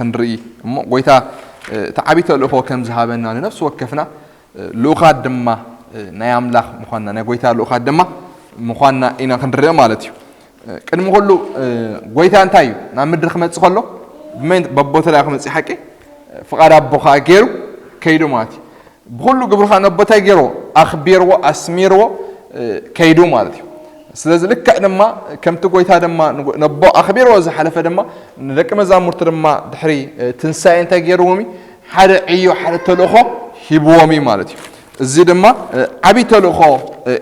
ክንርኢ እሞ፣ ጎይታ እቲ ዓብዪ ተልእኾ ከም ዝሃበና ንነፍሲ ወከፍና ልኡኻት ድማ ናይ ኣምላኽ ምዃንና፣ ናይ ጎይታ ልኡኻት ድማ ምዃንና ኢና ክንርኢ ማለት እዩ። ቅድሚ ኩሉ ጎይታ እንታይ እዩ ናብ ምድሪ ክመጽእ ከሎ ብመን በቦ ተላኢኹ ክመጽእ ሓቂ ፍቓድ ኣቦ ከኣ ገይሩ ከይዱ ማለት እዩ። ብኹሉ ግብሩ ከኣ ነቦ እንታይ ገይርዎ ኣኽቢርዎ ኣስሚርዎ ከይዱ ማለት እዩ። ስለዚ ልክዕ ድማ ከምቲ ጎይታ ድማ ነቦ ኣኽቢርዎ ዝሓለፈ ድማ ንደቂ መዛሙርቲ ድማ ድሕሪ ትንሳኤ እንታይ ገይርዎም እዩ? ሓደ ዕዮ ሓደ ተልእኾ ሂብዎም እዩ ማለት እዩ። እዚ ድማ ዓብዪ ተልእኾ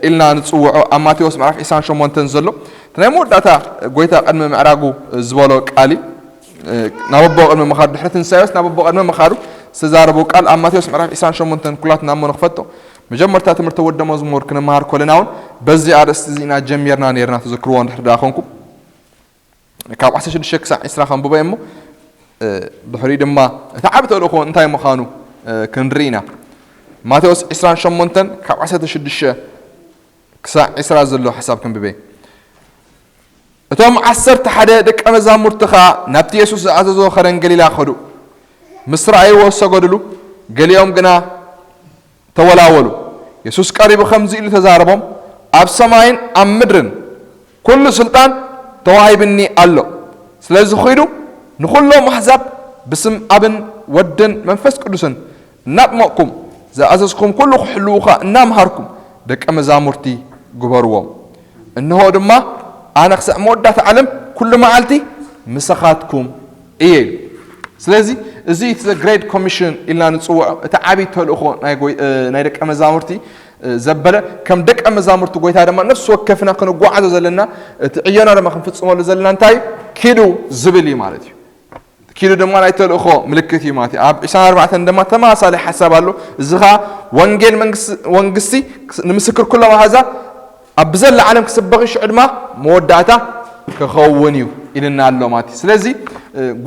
ኢልና ንፅውዖ ኣብ ማቴዎስ ምዕራፍ ዕስራን ሸሞንተን ዘሎ እቲ ናይ መወዳእታ ጎይታ ቅድሚ ምዕራጉ ዝበሎ ቃል እዩ። ናብ ኣቦ ቅድሚ ምኻዱ ድሕሪ ትንሳኤስ ናብ ኣቦ ቅድሚ ምኻዱ ዝተዛረቦ ቃል ኣብ ማቴዎስ ምዕራፍ ዕስራን ሸሞንተን ኩላትና እሞ ንኽፈቶ መጀመርታ ትምህርቲ ወደ መዝሙር ክንመሃር ኮለና እውን በዚ ኣርእስቲ እዚ ኢና ጀሚርና ነርና ትዝክርዎ እንድሕር ደኣ ኮንኩም ካብ ዓሰርተ ሽዱሽተ ክሳዕ ዕስራ ከንብቦ እሞ ድሕሪ ድማ እቲ ዓብ ተልእኾ እንታይ ምዃኑ ክንርኢ ኢና። ማቴዎስ ዕስራን ሸሞንተን ካብ ዓሰርተ ሽዱሽተ ክሳዕ ዕስራ ዘሎ ሓሳብ ክንብበ። እቶም ዓሰርተ ሓደ ደቀ መዛሙርቲ ኸዓ ናብቲ የሱስ ዝኣዘዞ ኸረን ገሊላ ኸዱ። ምስ ረኣይዎ ሰገዱሉ፣ ገሊኦም ግና ተወላወሉ። የሱስ ቀሪቡ ኸምዚ ኢሉ ተዛረቦም፣ ኣብ ሰማይን ኣብ ምድርን ኩሉ ስልጣን ተዋሂብኒ ኣሎ። ስለዚ ኺዱ ንኹሎም ኣሕዛብ ብስም ኣብን ወድን መንፈስ ቅዱስን እናጥመቕኩም ዝኣዘዝኩም ኩሉ ክሕልዉ ኸዓ እናምሃርኩም ደቀ መዛሙርቲ ግበርዎም። እንሆ ድማ ኣነ ክሳዕ መወዳእታ ዓለም ኩሉ መዓልቲ ምሳኻትኩም እየ ኢሉ። ስለዚ እዚ እቲ ግሬት ኮሚሽን ኢልና ንፅውዖ እቲ ዓብዪ ተልእኾ ናይ ደቀ መዛሙርቲ ዘበለ ከም ደቀ መዛሙርቲ ጎይታ ድማ ነፍሲ ወከፍና ክንጓዓዞ ዘለና እቲ ዕዮና ድማ ክንፍፅመሉ ዘለና እንታይ ኪዱ ዝብል እዩ ማለት እዩ። ኪዱ ድማ ናይ ተልእኾ ምልክት እዩ ማለት እዩ። ኣብ ዕስራን ኣርባዕተን ድማ ተመሳሳሊ ሓሳብ ኣሎ። እዚ ኸዓ ወንጌል መንግስቲ ንምስክር ኩሎም ኣህዛብ ኣብ ብዘላ ዓለም ክስበኽ ሽዑ ድማ መወዳእታ ክኸውን እዩ ኢልና ኣሎ ማለት እዩ። ስለዚ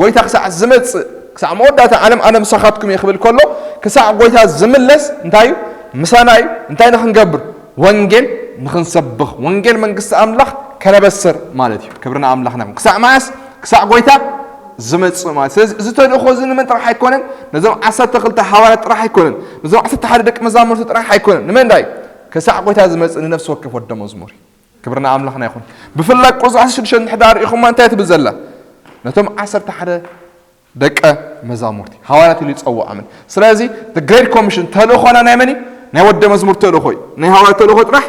ጎይታ ክሳዕ ዝመፅእ ክሳዕ መወዳእታ ዓለም ኣነ ምሳኻትኩም እየ ክብል ከሎ ክሳዕ ጎይታ ዝምለስ እንታይ እዩ? ምሳና እዩ። እንታይ ንክንገብር? ወንጌል ንክንሰብኽ ወንጌል መንግስቲ ኣምላኽ ከነበስር ማለት እዩ። ክብርና ኣምላኽና ክሳዕ መዓስ? ክሳዕ ጎይታ ዝመጽእ ማለት። ስለዚ እዚ ተልእኾ እዚ ንመን ጥራሕ ኣይኮነን? ነዞም ዓሰርተ ክልተ ሃዋርያት ጥራሕ ኣይኮነን። ነዞም ዓሰርተ ሓደ ደቂ መዛሙርቲ ጥራሕ ኣይኮነን። ንመን ዳይ? ክሳዕ ጎይታ ዝመጽእ ንነፍሲ ወከፍ ወደ መዝሙር እዩ። ክብርና ኣምላኽና ይኹን። ብፍላይ ቁጽሪ ዓሰርተ ሽዱሽተ እንድሕር ርኢኹማ እንታይ ትብል ዘላ? ነቶም ዓሰርተ ሓደ ደቀ መዛሙርቲ ሃዋርያት ኢሉ ይጸውዖምን። ስለዚ ግሬት ኮሚሽን ተልእኾና ናይ መን እዩ? ናይ ወደ መዝሙር ተልእኾ እዩ። ናይ ሃዋርያት ተልእኾ ጥራሕ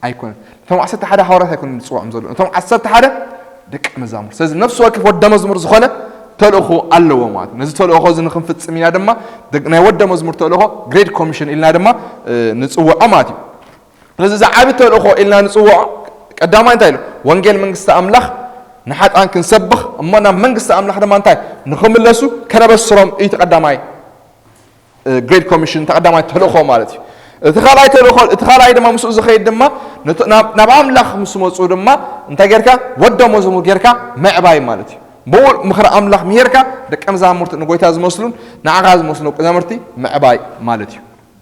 ኣይኮነን። እቶም ዓሰርተ ሓደ ሃዋርያት ኣይኮነን ዝፅውዖም ዘሎ እቶም ዓሰርተ ሓደ ደቂ መዛሙር። ስለዚ ነፍሲ ወከፍ ወደ መዝሙር ዝኾነ ተልእኾ ኣለዎ ማለት እዩ። ነዚ ተልእኾ እዚ ንክንፍፅም ኢና ድማ ናይ ወደ መዝሙር ተልእኾ ግሬት ኮሚሽን ኢልና ድማ ንፅውዖ ማለት እዩ። ስለዚ እዚ ዓብ ተልእኾ ኢልና ንፅውዖ ቀዳማይ እንታይ ኢሉ? ወንጌል መንግስቲ ኣምላኽ ንሓጣን ክንሰብኽ እሞ ናብ መንግስቲ ኣምላኽ ድማ እንታይ ንክምለሱ ከነበስሮም እዩ እቲ ቀዳማይ ግሬት ኮሚሽን ተቐዳማይ ተልእኾ ማለት እዩ። እቲ ካልኣይ ተልእኾ እቲ ካልኣይ ድማ ምስኡ ዝኸይድ ድማ ናብ ኣምላኽ ምስ መፁ ድማ እንታይ ጌርካ ወደ መዝሙር ጌርካ ምዕባይ ማለት እዩ። ብኡ ምኽሪ ኣምላኽ ምሄርካ ደቀ መዛሙርቲ ንጎይታ ዝመስሉን ንዓኻ ዝመስሉ ደቀ መዛሙርቲ ምዕባይ ማለት እዩ።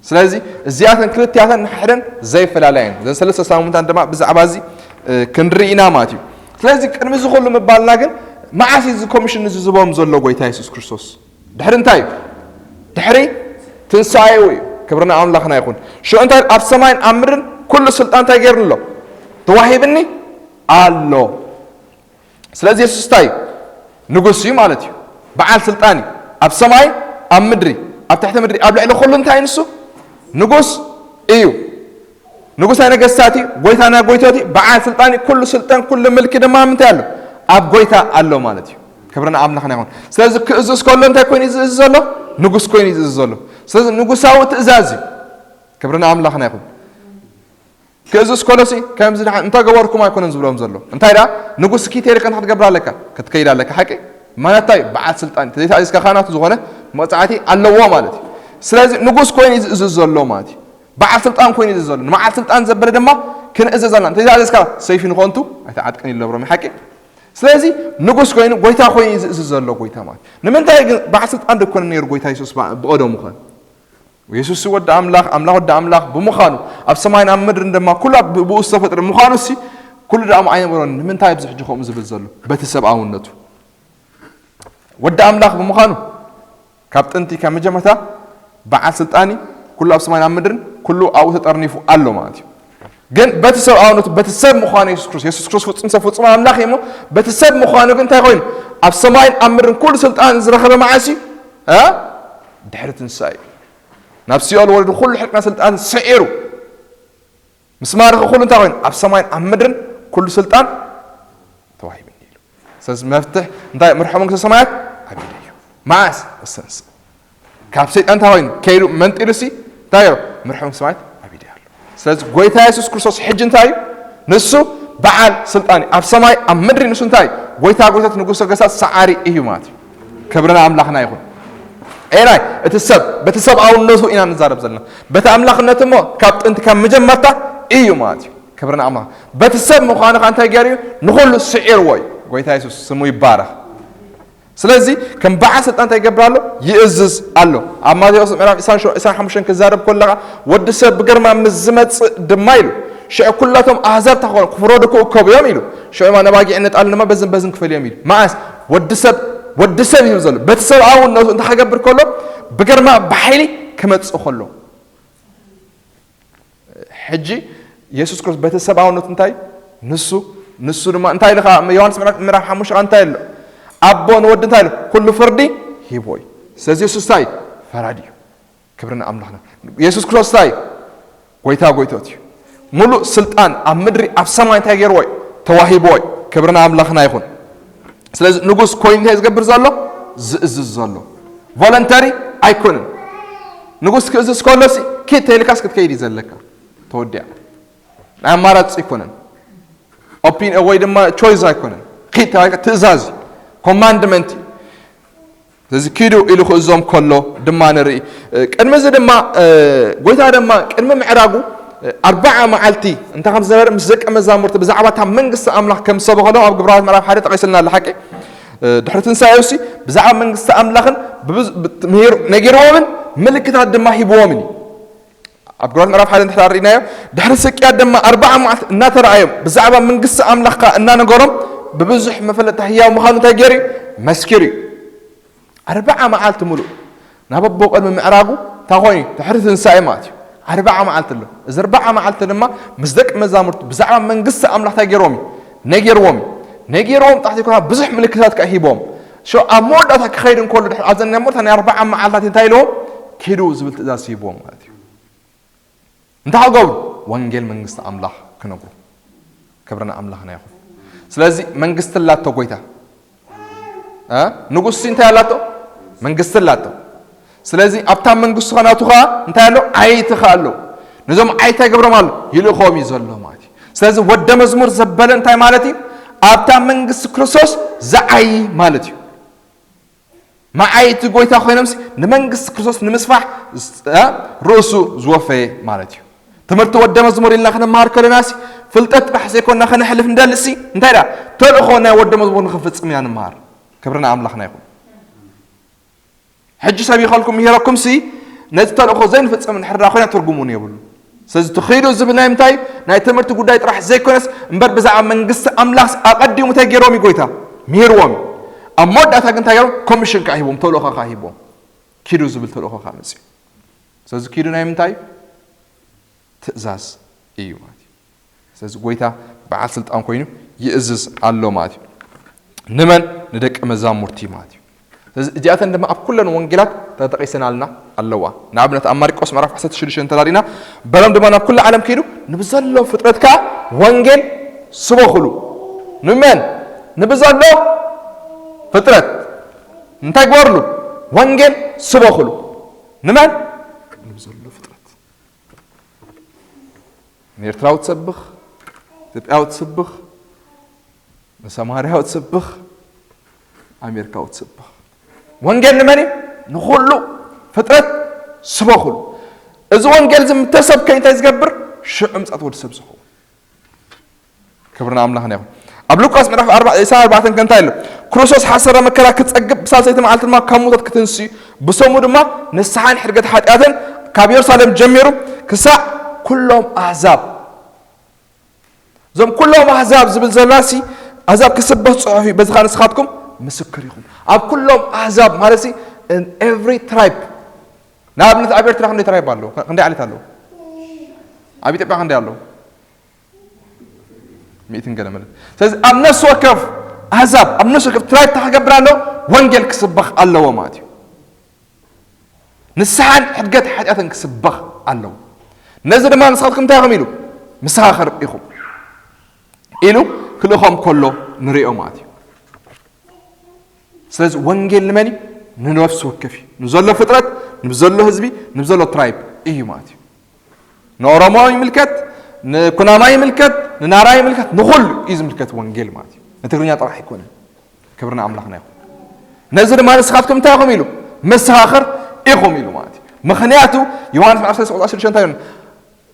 ስለዚ እዚኣተን ክልቲኣተን ንሓደን ዘይፈላለያ እየን። እዘን ሰለስተ ሳሙንታን ድማ ብዛዕባ እዚ ክንርኢ ኢና ማለት እዩ። ስለዚ ቅድሚ እዚ ኩሉ ምባልና ግን መዓስ እዚ ኮሚሽን እዚ ዝቦም ዘሎ ጎይታ የሱስ ክርስቶስ? ድሕሪ እንታይ እዩ? ድሕሪ ትንሳኤኡ እዩ። ክብርና ኣምላኽና ይኹን። ሽዑ እንታይ ኣብ ሰማይን ኣብ ምድርን ኩሉ ስልጣን እንታይ ገይሩኒ ኣሎ? ተዋሂብኒ ኣሎ። ስለዚ የሱስ እንታይ እዩ? ንጉስ እዩ ማለት እዩ። በዓል ስልጣን እዩ። ኣብ ሰማይ ኣብ ምድሪ ኣብ ትሕቲ ምድሪ ኣብ ልዕሊ ኩሉ እንታይ ንሱ ንጉስ እዩ። ንጉስ ናይ ነገስታት እዩ። ጎይታ ናይ ጎይቶት እዩ። በዓል ስልጣን እዩ። ኩሉ ስልጣን ኩሉ ምልኪ ድማ ምንታይ ኣሎ? ኣብ ጎይታ ኣሎ ማለት እዩ። ክብርና ኣምላኽና ይኹን። ስለዚ ክእዝዝ ከሎ እንታይ ኮይኑ እዩ ዝእዝዝ ዘሎ? ንጉስ ኮይኑ እዩ ዝእዝዝ ዘሎ። ስለዚ ንጉሳዊ ትእዛዝ እዩ። ክብርና ኣምላኽና ይኹን። ክእዝዝ ከሎሲ ከምዚ ደሓን እንተገበርኩም ኣይኮነን ዝብሎም ዘሎ። እንታይ ደኣ ንጉስ ኪቴልካ እንታይ ክትገብር ኣለካ? ክትከይድ ኣለካ። ሓቂ ማለትታ እዩ። በዓል ስልጣን ተዘይተኣዚዝካ ካናቱ ዝኾነ መቕፃዕቲ ኣለዎ ማለት እዩ። ስለዚ ንጉስ ኮይኑ እዩ ዝእዝዝ ዘሎ ማለት እዩ። በዓል ስልጣን ኮይኑ እዩ ዝእዝዝ ዘሎ። ንበዓል ስልጣን ዘበለ ድማ ክንእዘዝ ኣለና። እንተዘይተኣዘዝካ ሰይፊ ንኾንቱ ኣይትዓጥቀን ይለብሮም ሓቂ። ስለዚ ንጉስ ኮይኑ ጎይታ ኮይኑ እዩ ዝእዝዝ ዘሎ ጎይታ ማለት ንምንታይ ግን በዓል ስልጣን ደኮነ ነይሩ ጎይታ የሱስ ብቐደሙ ኸ የሱስ ወዲ ኣምላኽ ኣምላኽ ወዲ ኣምላኽ ብምዃኑ ኣብ ሰማይን ኣብ ምድርን ድማ ኩሉ ብኡ ዝተፈጥረ ምዃኑ ሲ ኩሉ ደኣ ኣይነበሮን። ንምንታይ ኣብዚ ሕጂ ከምኡ ዝብል ዘሎ በቲ ሰብኣውነቱ ወዲ ኣምላኽ ብምዃኑ ካብ ጥንቲ ካብ መጀመርታ በዓል ስልጣን እዩ። ኩሉ ኣብ ሰማይን ኣብ ምድርን ኩሉ ኣብኡ ተጠርኒፉ ኣሎ ማለት እዩ። ግን በቲ ሰብኣውነቱ በቲ ሰብ ምዃኑ የሱስ ክርስቶስ የሱስ ክርስቶስ ፍጹም ሰብ ፍጹም ኣምላኽ እዩ እሞ በቲ ሰብ ምዃኑ ግን እንታይ ኮይኑ ኣብ ሰማይን ኣብ ምድርን ኩሉ ስልጣን ዝረኸበ መዓስ እዩ? እ? ድሕሪ ትንሳኤ እዩ። ናብ ሲኦል ወሪዱ ኩሉ ሕቅና ስልጣን ስዒሩ ምስ ማረኸ ኩሉ እንታይ ኮይኑ ኣብ ሰማይን ኣብ ምድርን ኩሉ ስልጣን ተዋሂብኒ ኢሉ። ስለዚ መፍትሕ እንታይ ምርሖ መንግስተ ሰማያት ኣብ ኢደ እዩ። መዓስ ወሰንስ ካብ ሰይጣን እንታይ ኮይኑ ከይዱ መንጢሉ ሲ እንታይ ዮ ምርሖ መንግስተ ሰማያት ኣብ ኢደ ኣሎ። ስለዚ ጎይታ የሱስ ክርስቶስ ሕጂ እንታይ እዩ ንሱ በዓል ስልጣን እዩ። ኣብ ሰማይ ኣብ ምድሪ ንሱ እንታይ እዩ ጎይታ ጎይታት ንጉሰ ገሳት ሰዓሪ እዩ ማለት እዩ። ክብርና ኣምላኽና ይኹን። ኤናይ እቲ ሰብ በቲ ሰብኣውነቱ ኢና ንዛረብ ዘለና በቲ ኣምላኽነት እሞ ካብ ጥንቲ ካብ መጀመርታ እዩ ማለት እዩ። ክብርና ኣምላኽ በቲ ሰብ ምዃኑ ኸ እንታይ ገይሩ እዩ ንኹሉ ስዒርዎ እዩ። ጎይታ የሱስ ስሙ ይባረኽ። ስለዚ ከም በዓል ስልጣን እንታይ ይገብር ኣሎ ይእዝዝ ኣሎ። ኣብ ማቴዎስ ምዕራፍ ዕስራን ሓሙሽተን ክዛረብ ከለኻ ወዲ ሰብ ብግርማ ምስ ዝመጽእ ድማ ኢሉ ሽዑ ኩላቶም ኣህዛብ ታኾኑ ክፍረዱ ክእከቡ እዮም ኢሉ ሽዑ ነባጊዕ ነጣል ድማ በዝን በዝን ክፈልዮም ኢሉ መዓስ ወዲ ሰብ ወዲ ሰብ ይብል ዘሎ በቲ ሰብኣውነቱ እንታይ ክገብር ከሎ ብግርማ ብሓይሊ ክመጽእ ከሎ ሕጂ የሱስ ክርስቶስ በቲ ሰብኣውነቱ እንታይ ንሱ ንሱ ድማ እንታይ ኢልካ ዮሃንስ ምዕራፍ ምዕራፍ ሓሙሽተ እንታይ ኣሎ ኣቦ ንወዲ እንታይ ኣሎ ኩሉ ፍርዲ ሂቦ እዩ። ስለዚ የሱስ እንታይ ፈራዲ እዩ። ክብርና ኣምላኽና የሱስ ክርስቶስ እንታይ ጎይታ ጎይቶት እዩ። ሙሉእ ስልጣን ኣብ ምድሪ ኣብ ሰማይ እንታይ ገይርዎ እዩ ተዋሂብዎ እዩ። ክብርና ኣምላኽና ይኹን። ስለዚ ንጉስ ኮይኑ እንታይ ዝገብር ዘሎ ዝእዝዝ ዘሎ ቮለንተሪ ኣይኮንን። ንጉስ ክእዝዝ ከሎ ሲ ኪድ ተይልካስ ክትከይድ እዩ ዘለካ ተወዲያ ናይ ኣማራፂ ኣይኮነን። ኦፒን ወይ ድማ ቾይዝ ኣይኮነን። ኪድ ተባሂልካ ትእዛዝ ኮማንድመንት እዩ። ስለዚ ኪዱ ኢሉ ክእዞም ከሎ ድማ ንርኢ። ቅድሚ እዚ ድማ ጎይታ ድማ ቅድሚ ምዕራጉ ኣርባዓ መዓልቲ እንታይ ከም ዝነበረ ምስ ደቀ መዛሙርቲ ብዛዕባ እታ መንግስቲ ኣምላኽ ከም ዝሰበኸሎም ኣብ ግብራውያን ምዕራፍ ሓደ ጠቒስልና ኣሎ ሓቂ። ድሕሪ ትንሳኤ ሲ ብዛዕባ መንግስቲ ኣምላኽን ነጊርዎምን ምልክታት ድማ ሂብዎምን እዩ። ኣብ ግብራውያን ምዕራፍ ሓደ እንድሕር ርኢናዮ ድሕሪ ስቅያት ድማ ኣርባዓ መዓልቲ እናተረኣዮም ብዛዕባ መንግስቲ ኣምላኽ ከዓ እናነገሮም ብብዙሕ መፈለጥታ ህያው ምዃኑ እንታይ ገይሩ እዩ መስኪሩ እዩ። ኣርባዓ መዓልቲ ሙሉእ ናብ ኣቦ ቅድሚ ምዕራጉ እንታይ ኮይኑ ድሕሪ ትንሳኤ ማለት እዩ። ኣርባዓ መዓልቲ ኣሎ። እዚ ኣርባዓ መዓልቲ ድማ ምስ ደቂ መዛሙርቱ ብዛዕባ መንግስቲ ኣምላኽ እንታይ ገይርዎም እዩ ነጊርዎም እዩ። ነጊርዎም ጣሕቲ ይኮና ብዙሕ ምልክታት ከዓ ሂቦም ሸ ኣብ መወዳእታ ክኸይድ እንከሎ ድሕሪ ኣብዘን ናይ መወዳእታ ናይ ኣርባዓ መዓልታት እንታይ ኢልዎም ኪዱ ዝብል ትእዛዝ ሂብዎም ማለት እዩ። እንታይ ክገብሩ ወንጌል መንግስቲ ኣምላኽ ክነግሩ። ክብርና ኣምላኽና ይኹን። ስለዚ መንግስቲ ላቶ ጎይታ ንጉስ እንታይ ኣላቶ መንግስቲ ኣላቶ። ስለዚ ኣብታ መንግስቱ ከናቱ ከዓ እንታይ ኣሎ ዓይቲ ከዓ ኣሎ። ነዞም ዓይታ ይገብሮም ኣሎ ይልእኸዎም እዩ ዘሎ ማለት እዩ። ስለዚ ወደ መዝሙር ዘበለ እንታይ ማለት እዩ ኣብታ መንግስቲ ክርስቶስ ዝዓይ ማለት እዩ። መዓይቲ ጎይታ ኮይኖምሲ ንመንግስቲ ክርስቶስ ንምስፋሕ ርእሱ ዝወፈየ ማለት እዩ። ትምህርቲ ወደ መዝሙር ኢልና ክንመሃር ከለናሲ ፍልጠት ጥራሕ ዘይኮንና ከነሕልፍ ንደልሲ እንታይ ዳ ተልእኾ ናይ ወደ መዝሙር ንክንፍጽም ኢና ንምሃር። ክብርና ኣምላኽና ይኹን። ሕጂ ሰብ ይኸልኩም ምሂረኩምሲ ነዚ ተልእኾ ዘይንፍጽም እንድሕር ኮይና ትርጉም እውን የብሉ። ስለዚ ትኺዱ ዝብል ናይ ምንታይ ናይ ትምህርቲ ጉዳይ ጥራሕ ዘይኮነስ እምበር ብዛዕባ መንግስቲ ኣምላኽስ ኣቐዲሙ እንታይ ገይሮም እዩ ጎይታ ምሂርዎም እዩ። ኣብ መወዳእታ ግን እንታይ ገይሮም ኮሚሽን ከዓ ሂቦም ተልእኾ ከዓ ሂቦም ኪዱ ዝብል ተልእኾ ከዓ መፅኡ። ስለዚ ኪዱ ናይ ምንታይ ትእዛዝ እዩ ማለት እዩ። ስለዚ ጎይታ በዓል ስልጣን ኮይኑ ይእዝዝ ኣሎ ማለት እዩ። ንመን ንደቂ መዛሙርቲ ማለት እዩ። ስለዚ እዚኣተን ድማ ኣብ ኩለን ወንጌላት ተጠቂሰናልና ኣለዋ። ንኣብነት ኣብ ማርቆስ ምዕራፍ ዓሰርተ ሽዱሽተ እንተዳሪና በሎም ድማ ናብ ኩሉ ዓለም ከይዱ ንብዘሎ ፍጥረት ከዓ ወንጌል ስበኹሉ። ንመን ንብዘሎ ፍጥረት እንታይ ግበርሉ ወንጌል ስበኹሉ። ንመን ንብዘሎ ፍጥረት ንኤርትራዊ ትሰብኽ፣ ኢትዮጵያዊ ትስብኽ፣ ንሰማርያዊ ትስብኽ፣ ኣሜሪካዊ ትስብኽ። ወንጌል ንመን እዩ? ንኹሉ ፍጥረት ስበኹሉ። እዚ ወንጌል እዚ ምተሰብከ እንታይ ዝገብር? ሽዑ ምጻት ወዲ ሰብ ዝኸውን። ክብርና ኣምላኽና ይኹን። ኣብ ሉቃስ ምዕራፍ ዕስራን ኣርባዕተን ከ እንታይ ኣሎ? ክርስቶስ ሓሰረ መከራ ክጸግብ ብሳልሰይቲ መዓልቲ ድማ ካብ ሙቶት ክትንስዩ ብሰሙ ድማ ንስሓን ሕድገት ሓጢኣትን ካብ የሩሳሌም ጀሚሩ ክሳዕ ኩሎም ኣህዛብ። እዞም ኩሎም ኣህዛብ ዝብል ዘላሲ ኣህዛብ ክስበህ ጽሑፍ እዩ። በዚ ኸኣ ንስኻትኩም ምስክር ኢኹም ኣብ ኩሎም ኣህዛብ ማለት ሲ in every tribe። ንኣብነት ኣብ ኤርትራ ክንደይ ትራይብ ኣለዉ? ክንደይ ዓሌት ኣለዉ? ኣብ ኢትዮጵያ ክንደይ ኣለዉ? ሚእትን ገለ ማለት። ስለዚ ኣብ ነፍሲ ወከፍ ኣህዛብ ኣብ ነፍሲ ወከፍ ትራይብ እንታይ ክገብር ኣለዎ? ወንጌል ክስበኽ ኣለዎ ማለት እዩ። ንስሓን ሕድገት ሓጢኣትን ክስበኽ ኣለዎ። ነዚ ድማ ንስኻትኩም እንታይ ኢኹም ኢሉ? መሰኻኽር ኢኹም ኢሉ ክልእኾም ከሎ ንሪኦ ማለት እዩ። ስለዚ ወንጌል ንመን እዩ? ንነፍሲ ወከፍ እዩ። ንዘሎ ፍጥረት፣ ንብዘሎ ህዝቢ፣ ንብዘሎ ትራይብ እዩ ማለት እዩ። ንኦሮሞ ይምልከት፣ ንኩናማ ይምልከት፣ ንናራ ይምልከት፣ ንኹሉ እዩ ዝምልከት ወንጌል ማለት እዩ። ንትግርኛ ጥራሕ ኣይኮነን። ክብሪ ንኣምላኽና ይኹን። ነዚ ድማ ንስኻትኩም እንታይ ኢኹም ኢሉ? መሰኻኽር ኢኹም ኢሉ ማለት እዩ። ምኽንያቱ ዮሃንስ ምዕራፍ ሰለስተ ቁፅሪ ዓሰርተ ሽዱሽተ እንታይ ኢሉ?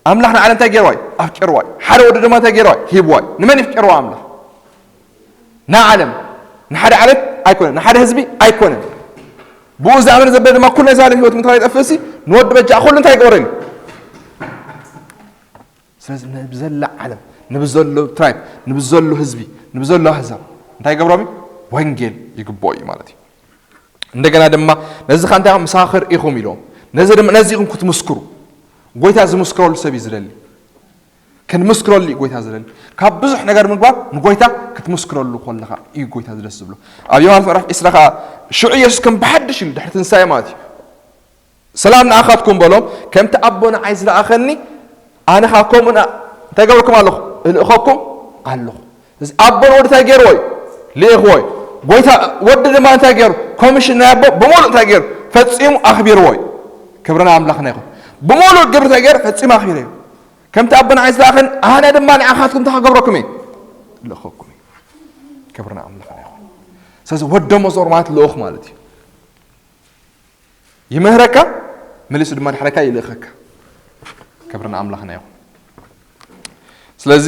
ኣምላኽ ንዓለም እንታይ ገይርዋ እዩ? ኣፍቂርዋ እዩ። ሓደ ወዱ ድማ እንታይ ገይርዋ እዩ? ሂብዋ እዩ። ንመን ይፍቅርዋ ኣምላኽ? ንዓለም። ንሓደ ዓሌት ኣይኮነን፣ ንሓደ ህዝቢ ኣይኮነን። ብኡ ዝኣምን ዘበለ ድማ ኩሉ ናይ ዘላለም ህይወት ምንታይ ይጠፍእሲ ንወዲ በጃ ኩሉ እንታይ ይገብረሉ? ስለዚ ንብዘላ ዓለም፣ ንብዘሎ ትራይብ፣ ንብዘሎ ህዝቢ፣ ንብዘሎ ኣህዛብ እንታይ ይገብሮም እዩ? ወንጌል ይግብኦ እዩ ማለት እዩ። እንደገና ድማ ነዚ ኸ እንታይ መሰኻኽር ኢኹም ኢሎም። ነዚ ድማ ነዚ ኢኹም ክትምስክሩ። ጎይታ ዝምስክረሉ ሰብ እዩ ዝደሊ። ክንምስክረሉ እዩ ጎይታ ዝደሊ። ካብ ብዙሕ ነገር ምግባር ንጎይታ ክትምስክረሉ ከለኻ እዩ ጎይታ ዝደስ ዝብሎ። ኣብ ዮሃንስ ምዕራፍ ዕስራ ኸዓ ሽዑ ኢየሱስ ከም ብሓድሽ ኢሉ ድሕሪ ትንሳኤ ማለት እዩ። ሰላም ንኣኻትኩም በሎም፣ ከምቲ ኣቦ ንዓይ ዝለኣኸኒ ኣነ ኸዓ ከምኡ ንኣ-፣ እንታይ ገብረኩም ኣለኹ? እልእኸኩም ኣለኹ። እዚ ኣቦ ንወዲ እንታይ ገይርዎ እዩ? ልኢኽዎ እዩ። ጎይታ ወዲ ድማ እንታይ ገይሩ? ኮሚሽን ናይ ኣቦ ብምሉእ እንታይ ገይሩ? ፈጺሙ ኣኽቢርዎ እዩ። ክብሪ ንኣምላኽና ይኹን። ብምሉእ ግብሪ እንታይ ገይሩ? ፈጺሙ ኣኽቢርዎ እዩ። ከምቲ ኣቦ ንዓይ ዝለኣኸኒ ኣነ ድማ ንኣኻትኩም እንታይ ክገብረኩም እየ? እልእኸኩም እየ። ክብሪ ንኣምላኽና ይኹን። ስለዚ ወዲ መዞር ማለት ልኡኽ ማለት እዩ። ይምህረካ፣ መሊሱ ድማ ድሕረካ ይልእኸካ። ክብሪ ንኣምላኽና ይኹን። ስለዚ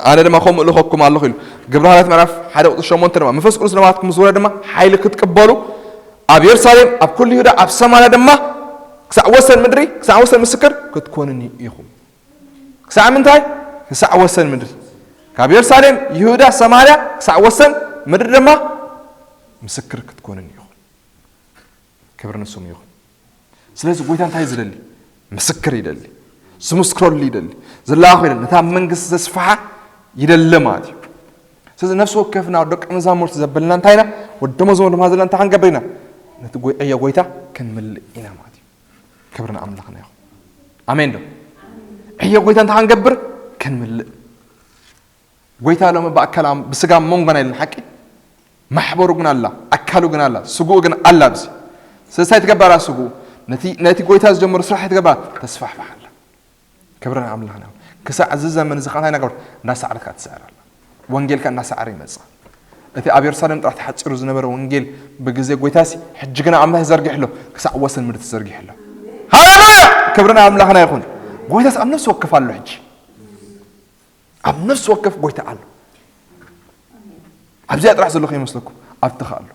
ኣነ ድማ ከምኡ እልኸኩም ኣለኹ ኢሉ። ግብረ ሃዋርያት ምዕራፍ ሓደ ቁፅሪ ሸሞንተ ድማ መንፈስ ቅዱስ ናባትኩም ምስ ወረደ ድማ ሓይሊ ክትቅበሉ ኣብ የሩሳሌም፣ ኣብ ኩሉ ይሁዳ፣ ኣብ ሰማርያ ድማ ክሳዕ ወሰን ምድሪ፣ ክሳዕ ወሰን ምስክር ክትኮኑኒ ኢኹም። ክሳዕ ምንታይ? ክሳዕ ወሰን ምድሪ። ካብ የሩሳሌም፣ ይሁዳ፣ ሰማርያ ክሳዕ ወሰን ምድሪ ድማ ምስክር ክትኮኑኒ ኢኹም። ክብሪ ንስሙ ይኹን። ስለዚ ጎይታ እንታይ ዝደሊ? ምስክር ይደሊ። ዝምስክረሉ ይደሊ። ዝለኣኾ ይደሊ። ነታ መንግስቲ ዘስፍሓ ይደሊ ማለት እዩ። ስለዚ ነፍሲ ወከፍና ደቂ መዛሙርቲ ዘበልና እንታይ ኢና? ወዲ መዝሙር ድማ ዘለና እንታይ ክንገብር ኢና? ነቲ ጎይ-፣ ዕዮ ጎይታ ክንምልእ ኢና ማለት እዩ። ክብሪ ንኣምላኽና ይኹን። ኣሜን ዶ? ዕዮ ጎይታ እንታይ ክንገብር? ክንምልእ። ጎይታ ሎሚ ብኣካል ኣም-፣ ብስጋ ኣብ መንጎና የለን ሓቂ? ማሕበሩ ግን ኣላ፣ ኣካሉ ግን ኣላ፣ ስግኡ ግን ኣላ ኣብዚ። ስለዚ እንታይ ትገብር ኣላ ስግኡ? ነቲ፣ ነቲ ጎይታ ዝጀመሮ ስራሕ እንታይ ትገብር ኣላ? ተስፋሕፍሕ ኣላ። ክብሪ ንኣምላኽና ይኹን። ክሳዕ እዚ ዘመን እዚ ኸዓ እንታይ እናገበረት? እናሰዓረት ከኣ ትስዕር ኣላ። ወንጌል ከኣ እናሰዓረ ይመጽእ። እቲ ኣብ የሩሳሌም ጥራሕ ተሓጺሩ ዝነበረ ወንጌል ብግዜ ጎይታሲ ሕጂ ግና ኣምላኽ ዘርጊሑ ኣሎ። ክሳዕ ወሰን ምድሪ ተዘርጊሑ ኣሎ። ሃሌሉያ! ክብሪ ንኣምላኽና ይኹን። ጎይታስ ኣብ ነፍሲ ወከፍ ኣሎ ሕጂ። ኣብ ነፍሲ ወከፍ ጎይታ ኣሎ። ኣብዚኣ ጥራሕ ዘሎ ከይመስለኩም፣ ኣብቲ ኸኣ ኣሎ።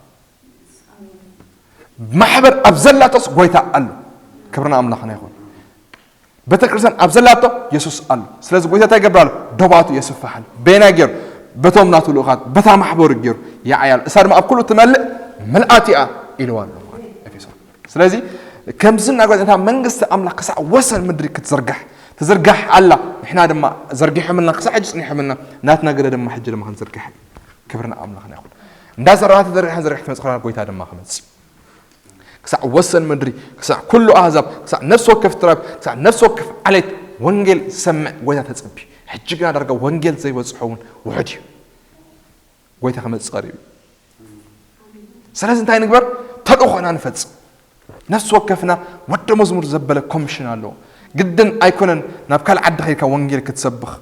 ማሕበር ኣብ ዘላቶስ ጎይታ ኣሎ። ክብሪ ንኣምላኽና ይኹን። ቤተክርስትያን ኣብ ዘላቶ የሱስ ኣሎ። ስለዚ ጎይታ እንታይ ይገብር ኣሎ? ዶባቱ የስፍሕ ኣሎ። በየናይ ገይሩ? በቶም ናቱ ልኡኻት፣ በታ ማሕበሩ ገይሩ ይዓዪ ኣሎ። እሳ ድማ ኣብ ኩሉ ትመልእ ምልኣት እያ ኢልዋ ኣሎ። ኤፌሶን። ስለዚ ከምዚ እናገበረ እታ መንግስቲ ኣምላኽ ክሳዕ ወሰን ምድሪ ክትዝርጋሕ ትዝርጋሕ ኣላ። ንሕና ድማ ዘርጊሖምልና፣ ክሳዕ ሕጂ ጽኒሖምልና። ናትና ግደ ድማ ሕጂ ድማ ክንዝርጋሕ እዩ። ክብሪ ንኣምላኽና ይኹን። እንዳዘራና ተዘሪሕና ዘሪሕ ትመጽእ ኸላ ጎይታ ድማ ክመጽእ። ክሳዕ ወሰን ምድሪ፣ ክሳዕ ኩሉ ኣህዛብ፣ ክሳዕ ነፍሲ ወከፍ ትራብ፣ ክሳዕ ነፍሲ ወከፍ ዓሌት ወንጌል ዝሰምዕ ጎይታ ተጸቢ። ሕጂ ግና ዳርጋ ወንጌል ዘይበጽሖ እውን ውሑድ እዩ። ጎይታ ክመጽእ ቀሪቡ እዩ። ስለዚ እንታይ ንግበር? ተልእኾና ንፈጽም። ነፍሲ ወከፍና ወደ መዝሙር ዘበለ ኮሚሽን ኣለዎ። ግድን ኣይኮነን ናብ ካልእ ዓዲ ኸይድካ ወንጌል ክትሰብኽ።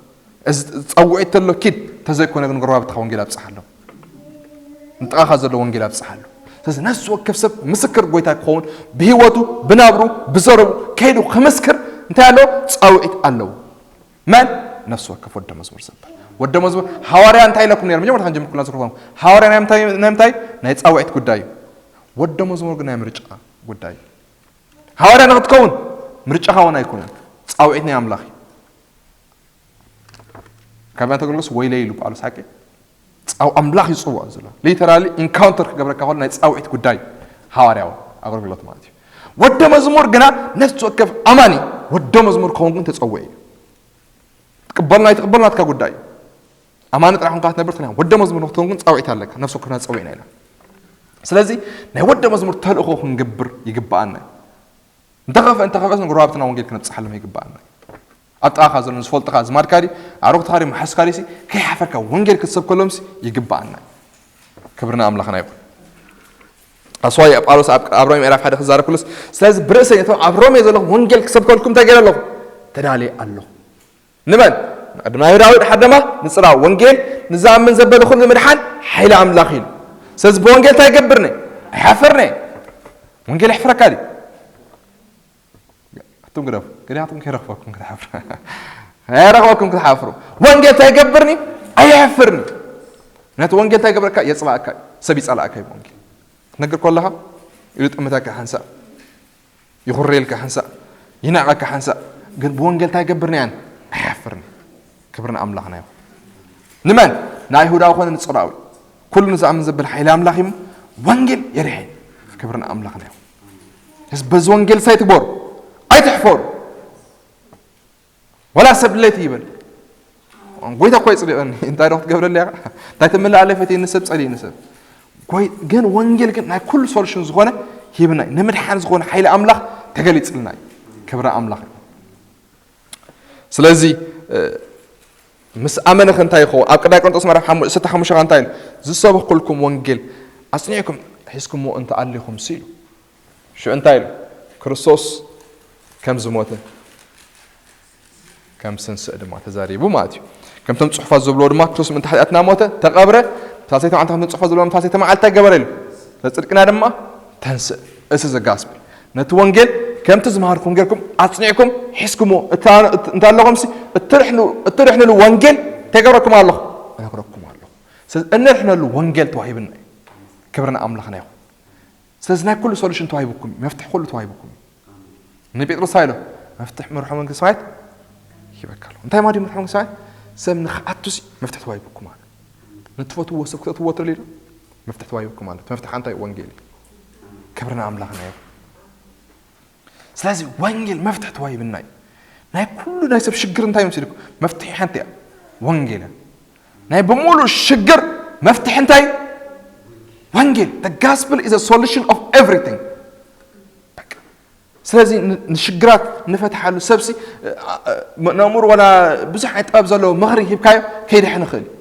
እዚ ጸውዒት ተሎ ኪድ፣ ተዘይኮነ ግን ጎረባብትኻ ወንጌል ኣብጽሓሎም። ንጥቓኻ ዘሎ ወንጌል ኣብጽሓሉ። ስለዚ ነፍሲ ወከፍ ሰብ ምስክር ጎይታ ክኸውን ብህይወቱ፣ ብናብሩ፣ ብዘረቡ ከይዱ ክምስክር እንታይ ኣለዎ? ጻውዒት ኣለዎ። መን? ነፍሲ ወከፍ ወደ መዝሙር ዘበለ። ወደ መዝሙር፣ ሃዋርያ እንታይ ኢለኩም ነይሩ? መጀመርታ ክንጀምር ኩልና ዝረኸብኩም። ሃዋርያ ናይ ምንታይ፣ ናይ ምንታይ? ናይ ጻውዒት ጉዳይ እዩ። ወደ መዝሙር ግን ናይ ምርጫ ጉዳይ እዩ። ሃዋርያ ንኽትከውን ምርጫኻ እውን ኣይኮነን። ጻውዒት ናይ ኣምላኽ እዩ። ካብ ኣገልግሎስ ወይለይ ኢሉ ጳውሎስ ሓቂ? ጻው ኣምላኽ ይጽውዖ ዘሎ። ሊተራሊ ኢንካውንተር ክገብረካ ከሎ ናይ ጻውዒት ጉዳይ፣ ሃዋርያዊ ኣገልግሎት ማለት እዩ። ወደ መዝሙር ግና ነፍሲ ወከፍ ኣማኒ ወደ መዝሙር ክኸውን ግን ተጸውዒ እዩ። ትቅበልና ኣይትቅበልና ናትካ ጉዳይ እዩ። ኣማኒ ጥራሕ ኾንካ ትነብር ትኾን፣ ወደ መዝሙር ክትኸውን ግን ጻውዒት ኣለካ። ነፍሲ ወከፍና ጸዊዕና ኢና። ስለዚ ናይ ወደ መዝሙር ተልእኾ ክንገብር ይግብኣና እዩ። እንተኸፍአ እንተኸፍአስ ንጎረባብትና ወንጌል ክነብጽሓሎም ይግብኣና እዩ። ኣብ ጥቓኻ ዘሎ ዝፈልጥኻ ዝማድካ ድዩ፣ ኣዕሩኽትኻ ድዩ፣ መሓዝካ ድዩ፣ ከይሓፈርካ ወንጌል ክትሰብከሎምሲ ይግብኣና እዩ። ክብሪ ንኣምላኽና ይኹን። ኣስዋይ ኣብ ጳውሎስ ኣብ ኣብ ሮሜ ምዕራፍ ሓደ ክዛረብ ክሉስ፣ ስለዚ ብርእሰይ ነቶም ኣብ ሮሜ ዘለኹም ወንጌል ክሰብከልኩም እንታይ ገይረ ኣለኹ? ተዳልየ ኣለኹ። ንመን? ንቅድሚ ኣይሁዳዊ፣ ድሓር ድማ ንጽራ። ወንጌል ንዝኣምን ዘበለ ኩሉ ምድሓን ሓይሊ ኣምላኽ እዩ። ስለዚ ብወንጌል እንታይ ይገብርኒ? ኣይሓፍርኒ። ወንጌል ይሕፍረካ ድዩ? ኣቱም ግደፉ። ገሊኣቱም ከይረኽበኩም ክትሓፍሩ። ኣይረኽበኩም ክትሓፍሩ። ወንጌል እንታይ ይገብርኒ? ኣየሕፍርኒ። ነቲ ወንጌል እንታይ ይገብረካ? የጽላእካ እዩ። ሰብ ይጸላእካ እዩ ብወንጌል። ክትነግር ከለኻ ኢሉ ጥምተካ ሓንሳእ፣ ይኹሬልካ ሓንሳእ፣ ይንዕቐካ ሓንሳእ። ግን ብወንጌል እንታይ ይገብርኒ? ኣየሕፍርኒ። ክብሪ ንኣምላኽና ይኹን። ንመን? ንኣይሁዳዊ ኮነ ንጽራዊ። ኩሉ ንዝኣምን ዘብል ሓይሊ ኣምላኽ እዩ። ወንጌል የድሕን። ክብሪ ንኣምላኽና ይኹን። በዚ ወንጌል እንታይ ትግበሩ? ኣይትሕፈሩ። ወላ ሰብ ድሌት ይበል። ጎይታ እኮ ይጽልእኒ። እንታይ ዶ ክትገብረለይ ኢኻ? እንታይ ትምልኣለይ ፈትየኒ ሰብ፣ ጸልእኒ ሰብ። ጎይ-፣ ግን ወንጌል ግን ናይ ኩሉ ሶሉሽን ዝኾነ ሂብና እዩ። ንምድሓን ዝኾነ ሓይሊ ኣምላኽ ተገሊጽልና እዩ። ክብሪ ኣምላኽ እዩ። ስለዚ፣ እ፣ ምስ ኣመነ ከ እንታይ ይኸውን? ኣብ ቀዳማይ ቆሮንቶስ ምዕራፍ ሓሙ-፣ ዕስራን ሓሙሽተን ከ እንታይ ኢሉ? ዝሰበኽኩልኩም ወንጌል ኣጽኒዕኩም ሒዝኩምዎ እንተ ኣሊኹምሲ ኢሉ። ሽዑ እንታይ ኢሉ? ክርስቶስ ከም ዝሞተ ከም ዝትንስእ ድማ ተዛሪቡ ማለት እዩ። ከምቶም ጽሑፋት ዝብልዎ ድማ ክርስቶስ ምእንቲ ሓጢኣትና ሞተ፣ ተቐብረ፣ ሳልሰይቲ መዓልቲ ከምቶም ጽሑፋት ዝብልዎ ሳልሰይቲ መዓልቲ እንታይ ገበረ ኢሉ? ለጽድቅና ድማ ተንስእ። እዚ ዘጋስፕል ነቲ ወንጌል ከምቲ ዝመሃርኩም ጌርኩም ኣጽኒዕኩም ሒዝኩምዎ። እታ እንተ ኣለኹምሲ እትድሕኑ-፣ እትድሕንሉ ወንጌል እንታይ ገብረኩም ኣለኹ? እነግረኩም ኣለኹ። ስለዚ እንድሕነሉ ወንጌል ተዋሂብና እዩ። ክብሪ ንኣምላኽና ይኹን። ስለዚ ናይ ኩሉ ሶሉሽን ተዋሂብኩም እዩ። መፍትሒ ኩሉ ተዋሂብኩም እዩ። ንጴጥሮስ እንታይ ኢሎ? መፍትሒ መርሖ መንግስቲ ሰማያት ይበካ ኣለኹ። እንታይ ማለት እዩ መርሖ መንግስቲ ሰማያት? ሰብ ንኽኣቱሲ መፍትሒ ተዋሂብኩም ኣሎ። ንትፈትዎ ሰብ ክትእትዎ ትደልዩ ዶ? መፍትሒ ተዋሂብኩም ኣሎ። እቲ መፍትሒ እንታይ? ወንጌል እዩ። ክብሪ ንኣምላኽና ይኹን። ስለዚ ወንጌል መፍትሒ ተዋሂብና እዩ። ናይ ኩሉ ናይ ሰብ ሽግር እንታይ እዩ መሲልኩም? መፍትሒ ሓንቲ እያ፣ ወንጌል እያ። ናይ ብምሉእ ሽግር መፍትሒ እንታይ? ወንጌል። The gospel is a solution of everything። በቃ። ስለዚ ን-፣ ንሽግራት ንፈትሓሉ ሰብሲ፣ እ፣ እ፣ ነእምሩ ዋላ ብዙሕ ዓይነት ጥበብ ዘለዎ ምኽሪ ሂብካዮ ከይድሕን ይኽእል እዩ።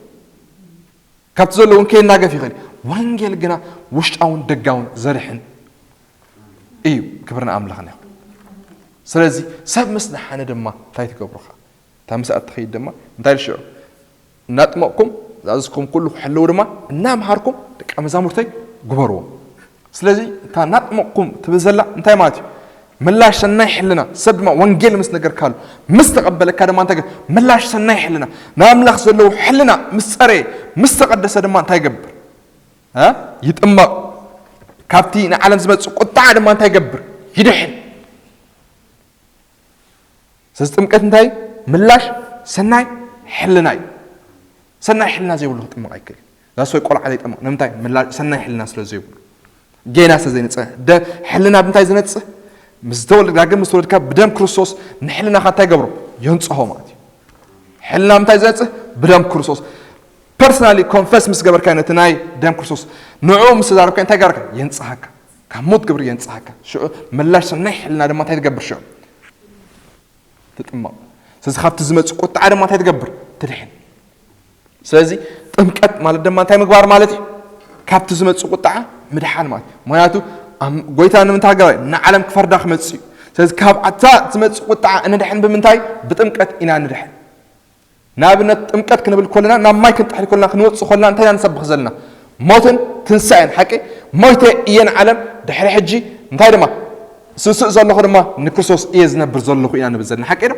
ካብቲ ዘሎ እውን ከይናገፍ ይኽእል እዩ። ወንጌል ግና ውሽጣውን ደጋውን ዘድሕን እዩ። ክብሪ ንኣምላኽና ይኹን። ስለዚ ሰብ ምስ ደሓነ ድማ እንታይ ትገብሩ ኸ? እታ ምስኣ እትኸይድ ድማ እንታይ ኢሉ ሽዑ? እናጥመቕኩም ዝኣዘዝኩም ኩሉ ክሕልዉ ድማ እናምሃርኩም ደቀ መዛሙርተይ ግበርዎም። ስለዚ እታ እናጥመቕኩም ትብል ዘላ እንታይ ማለት እዩ? ምላሽ ሰናይ ሕልና። ሰብ ድማ ወንጌል ምስ ነገርካሉ፣ ምስ ተቐበለካ ድማ እንታይ ገ-፣ ምላሽ ሰናይ ሕልና፣ ንኣምላኽ ዘለዎ ሕልና ምስ ጸረየ፣ ምስ ተቐደሰ ድማ እንታይ ይገብር? እ? ይጥመቕ። ካብቲ ንዓለም ዝመጽእ ቁጥዓ ድማ እንታይ ይገብር? ይድሕን። ስለዚ ጥምቀት እንታይ? ምላሽ ሰናይ ሕልና እዩ። ሰናይ ሕልና ዘይብሉ ክጥመቕ ኣይክእል። ዛስ ወይ ቆልዓ ዘይጠመቕ ንምንታይ? ምላ-፣ ሰናይ ሕልና ስለ ዘይብሉ። ጌና ስለ ዘይነጽህ። ደ-፣ ሕልና ብምንታይ ዝነጽህ? ምስ ዝተወልድ-፣ ዳግም ምስ ተወልድካ ብደም ክርስቶስ ንሕልናኻ እንታይ ገብሮ? የንጽሆ ማለት እዩ። ሕልና ምንታይ ዝነጽህ? ብደም ክርስቶስ። ፐርሰናሊ ኮንፈስ ምስ ገበርካ ነቲ ናይ ደም ክርስቶስ ንዕኡ ምስ ተዛረብካ እንታይ ገበርካ? የንጽሃካ። ካብ ሞት ግብሪ የንጽሃካ። ሽዑ ምላሽ ሰናይ ሕልና ድማ እንታይ ትገብር ሽዑ? ትጥመቕ። ስለዚ ካብቲ ዝመጽእ ቁጥዓ ድማ እንታይ ትገብር? ትድሕን። ስለዚ ጥምቀት ማለት ድማ እንታይ ምግባር ማለት እዩ? ካብቲ ዝመጽእ ቁጥዓ ምድሓን ማለት እዩ። ምኽንያቱ ኣም-፣ ጎይታ ንምንታይ ገባይ? ንዓለም ክፈርዳ ክመጽእ እዩ። ስለዚ ካብ ኣታ ዝመጽእ ቁጥዓ እንድሕን ብምንታይ? ብጥምቀት ኢና ንድሕን። ንኣብነት ጥምቀት ክንብል ከለና፣ ናብ ማይ ክንጥሕል ከለና፣ ክንወጽእ ከለና እንታይ ኢና ንሰብኽ ዘለና? ሞትን ትንሳኤን፣ ሓቂ? ሞይተ እየ ንዓለም፣ ድሕሪ ሕጂ እንታይ ድማ? ስስእ ዘለኹ ድማ ንክርስቶስ እየ ዝነብር ዘለኹ ኢና ንብል ዘለና፣ ሓቂ ዶ?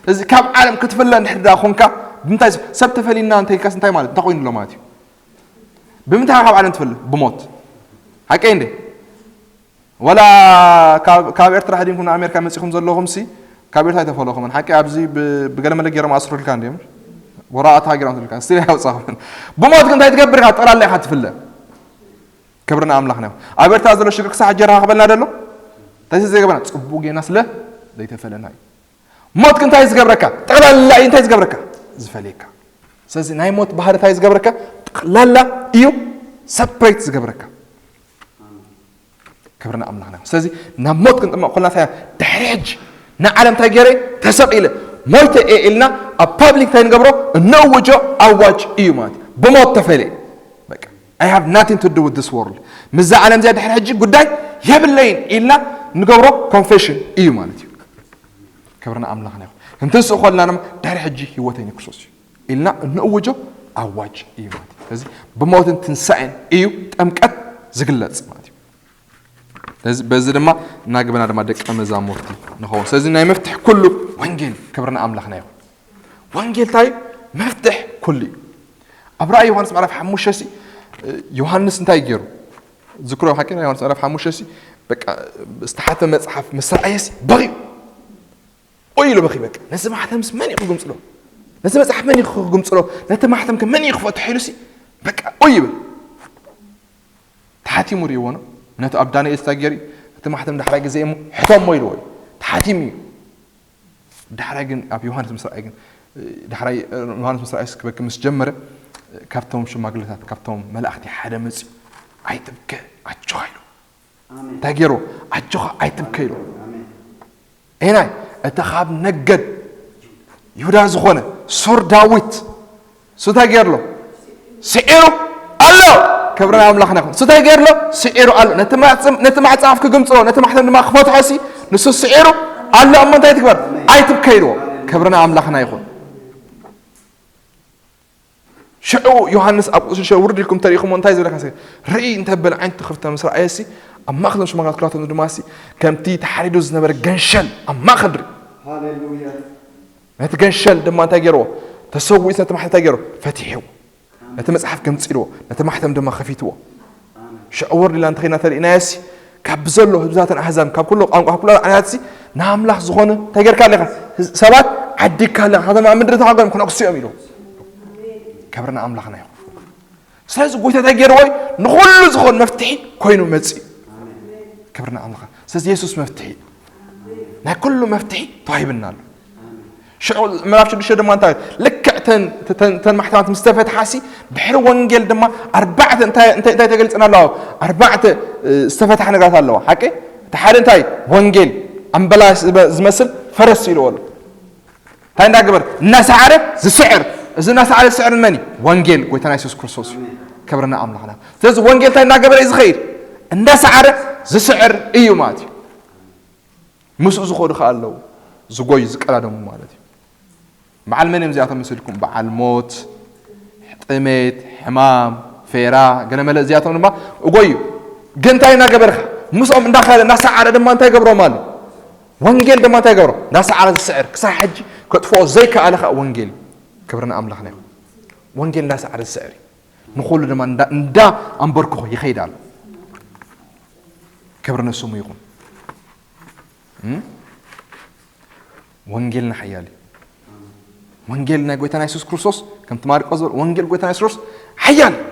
ስለዚ ካብ ዓለም ክትፍለ እንድሕር ደኣ ኾንካ፣ ብምንታይ ስ-፣ ሰብ ተፈሊና እንተ ኢልካስ እንታይ ማለት? እንታይ ኮይኑ ኣሎ ማለት እዩ? ብምንታይ ካብ ዓለም ትፍለ? ብሞት። ሓቂ እንዴ? ወላ ካብ፣ ካብ ኤርትራ ሃዲምኩም ንኣሜሪካ መጺኹም ዘለኹም ሲ፣ ካብ ኤርትራ ኣይተፈለኹምን። ሓቂ ኣብዚ ብ-፣ ብገለ መለ ገይሮም ኣስሩልካ እንድዮም። ወራቐት ሃገር ኣምጥልካ ስለ ያውጻኹን። ብሞት ግን እንታይ ትገብር ኢኻ? ጠቕላላ ኢኻ ትፍለ። ክብርና ኣምላኽና ይኹን። ኣብ ኤርትራ ዘሎ ሽግር ክሳዕ ሕጂ ይረኻኸበልና ደሎ እንታይ ዘይገበና? ጽቡቕ ጌና ስለ ዘይተፈለና እዩ። ሞት ግን እንታይ ዝገብረካ? ጠቕላላ እዩ እንታይ ዝገብረካ? ዝፈልየካ። ስለዚ ናይ ሞት ባህሪ እንታይ ዝገብረካ? ጠቕላላ እዩ ሰፕሬት ዝገብረካ። ክብርና ኣምላኽና ይኹን። ስለዚ ናብ ሞት ክንጥመቕ ኮልና እንታይ ድሕሪ ሕጂ ንዓለም እንታይ ገይረ? ተሰቒለ ሞይተ እየ ኢልና ኣብ ፓብሊክ እንታይ ንገብሮ? እንእውጆ ኣዋጅ እዩ ማለት እዩ። ብሞት ተፈለየ። በቃ I have nothing to do with this world። ምስዛ ዓለም እዚኣ ድሕሪ ሕጂ ጉዳይ የብለይን ኢልና ንገብሮ ኮንፌሽን እዩ ማለት እዩ። ክብርና ኣምላኽና ይኹን። ክንትንስእ ኮልና ድማ ድሕሪ ሕጂ ህይወተይ ንክርስቶስ እዩ ኢልና እንእውጆ ኣዋጅ እዩ ማለት እዩ። ስለዚ ብሞትን ትንሳኤን እዩ ጥምቀት ዝግለጽ ማለት እዩ። ስለዚ በዚ ድማ እናግበና ድማ ደቀ መዛሙርቲ ንኸውን። ስለዚ ናይ መፍትሕ ኩሉ ወንጌል። ክብርና ኣምላኽና ይኹን። ወንጌል እንታይ እዩ? መፍትሕ ኩሉ እዩ። ኣብ ራእይ ዮሃንስ ምዕራፍ ሓሙሽተ ሲ ዮሃንስ እንታይ ገይሩ? ዝክሮ ሓቂ ራእይ ዮሃንስ ምዕራፍ ሓሙሽተ ሲ በቃ ዝተሓተ መጽሓፍ ምስ ረኣየ ሲ በኺ ኦይ ኢሉ በኺ። በቃ ነዚ ማሕተምስ መን እዩ ክግምጽሎ? ነዚ መጽሓፍ መን እዩ ክግምጽሎ? ነቲ ማሕተም ከ መን እዩ ክፈትሖ ኢሉ ሲ በቃ ኦይ ይብል። ተሓቲሙ ርእይዎ ነው። ነቲ ኣብ ዳንኤል ስታ ገይሩ እቲ ማሕተም ዳሕራይ ግዜ እሞ ሕተሞ ኢልዎ እዩ። ተሓቲሙ እዩ። ዳሕራይ ግን ኣብ ዮሃንስ ምስ ረኣየ ግን ዳሕራይ ዮሃንስ ምስ ረኣየ ክበኪ ምስ ጀመረ ካብቶም ሽማግለታት ካብቶም መላእኽቲ ሓደ መጽዩ ኣይትብከ ኣጆኻ ኢሉ። እንታይ ገይሩ? ኣጆኻ ኣይትብከ ኢሉ። ኤናይ እቲ ካብ ነገድ ይሁዳ ዝኾነ ሱር ዳዊት እሱ እንታይ ገይሩ ኣሎ? ስዒሩ ኣሎ። ክብሪ ኣምላኽና ይኹን። እሱ እንታይ ገይሩ ኣሎ? ስዒሩ ኣሎ። ነቲ ማዕጽም ነቲ ማዕጻፍ ክግምጽሎ ነቲ ማሕተም ድማ ክፈትሖ ሲ ንሱ ስዒሩ ኣሎ። እሞ እንታይ ትግበር? ኣይትብከ ኢልዎ። ክብርና ኣምላኽና ይኹን። ሽዑ ዮሃንስ ኣብ ቁጽሪ ሽዑ ውርድ ኢልኩም ተሪእኹሞ እንታይ ዝብለካ ሲ ርኢ እንተበለ ዓይነቲ ክፍተ ምስ ረኣየ ሲ ኣብ ማእከሎም ሽማግላት ክላቶም ድማ ሲ ከምቲ ተሓሪዱ ዝነበረ ገንሸል ኣብ ማእከል ርኢ። ሃሌሉያ። ነቲ ገንሸል ድማ እንታይ ገይርዎ? ተሰዊኡ ነቲ ማሕተም እንታይ ገይርዎ? ፈቲሕዎ። ነቲ መጽሓፍ ገምጺልዎ፣ ነቲ ማሕተም ድማ ከፊትዎ። ሽዑ ወርድ ኢላ እንተኸይና ተርእናዮ ሲ ካብ ብዘሎ ህዝብታትን ኣህዛብን ካብ ኩሉ ቋንቋ ካብ ኩሉ ዓሌታት ሲ ንኣምላኽ ዝኾነ እንታይ ጌርካ ኣለኻ? ሰባት ዓዲግካ ኣለኻ። ካብቶም ኣብ ምድሪ ተኻጎም ክነግሱ እዮም ኢሉ። ክብሪ ንኣምላኽና ይኹን። ስለዚ ጎይታ እንታይ ገይርዎ እዩ? ንኹሉ ዝኾን መፍትሒ ኮይኑ መጺኡ። ክብሪ ንኣምላኽ። ስለዚ የሱስ መፍትሒ ናይ ኩሉ መፍትሒ ተዋሂብና ኣሎ። ሽዑ ምዕራፍ ሽዱሽተ ድማ እንታይ ልክዕ ተን ተን ተን ማሕተማት ምስ ተፈትሓ ሲ ድሕሪ ወንጌል ድማ ኣርባዕተ እንታይ እንታይ እንታይ ተገልጽና ኣለዋ? ኣርባዕተ ዝተፈትሓ ነገራት ኣለዋ። ሓቂ እቲ ሓደ እንታይ ወንጌል ኣምበላ ዝመስል ፈረስ ኢልዎ ኣሎ። እንታይ እንዳገበር እናሰዓረ ዝስዕር እዚ እናሰዓረ ዝስዕር መን እዩ? ወንጌል ጎይታና የሱስ ክርስቶስ እዩ። ክብርና ኣምላኽና። ስለዚ ወንጌል እንታይ እናገበረ እዩ ዝኸይድ? እንዳሰዓረ ዝስዕር እዩ ማለት እዩ። ምስኡ ዝኾዱ ከዓ ኣለዉ ዝጎዩ ዝቀዳደሙ ማለት እዩ። በዓል መን እዮም እዚኣቶም መሲልኩም? በዓል ሞት፣ ጥሜት፣ ሕማም፣ ፌራ፣ ገለመለ እዚኣቶም ድማ እጎዩ። ግን እንታይ እናገበርካ ምስኦም እንዳኸደ እናሰዓረ ድማ እንታይ ገብሮም ኣሎ? ወንጌል ድማ እንታይ ገብሮ? እንዳሰዓረ ዝስዕር ክሳብ ሕጂ ከጥፍኦ ዘይከኣለ ከዓ ወንጌል እዩ። ክብሪ ንኣምላኽና ይኹን። ወንጌል እንዳሰዓረ ዝስዕር እዩ። ንኹሉ ድማ እንዳ እንዳ ኣንበርክኾ ይኸይድ ኣሎ። ክብሪ ንስሙ ይኹን። ወንጌልና ሓያል እዩ። ወንጌል ናይ ጎይታና የሱስ ክርስቶስ ከምቲ ማርቆስ ዝበል ወንጌል ጎይታና የሱስ ክርስቶስ ሓያል እዩ።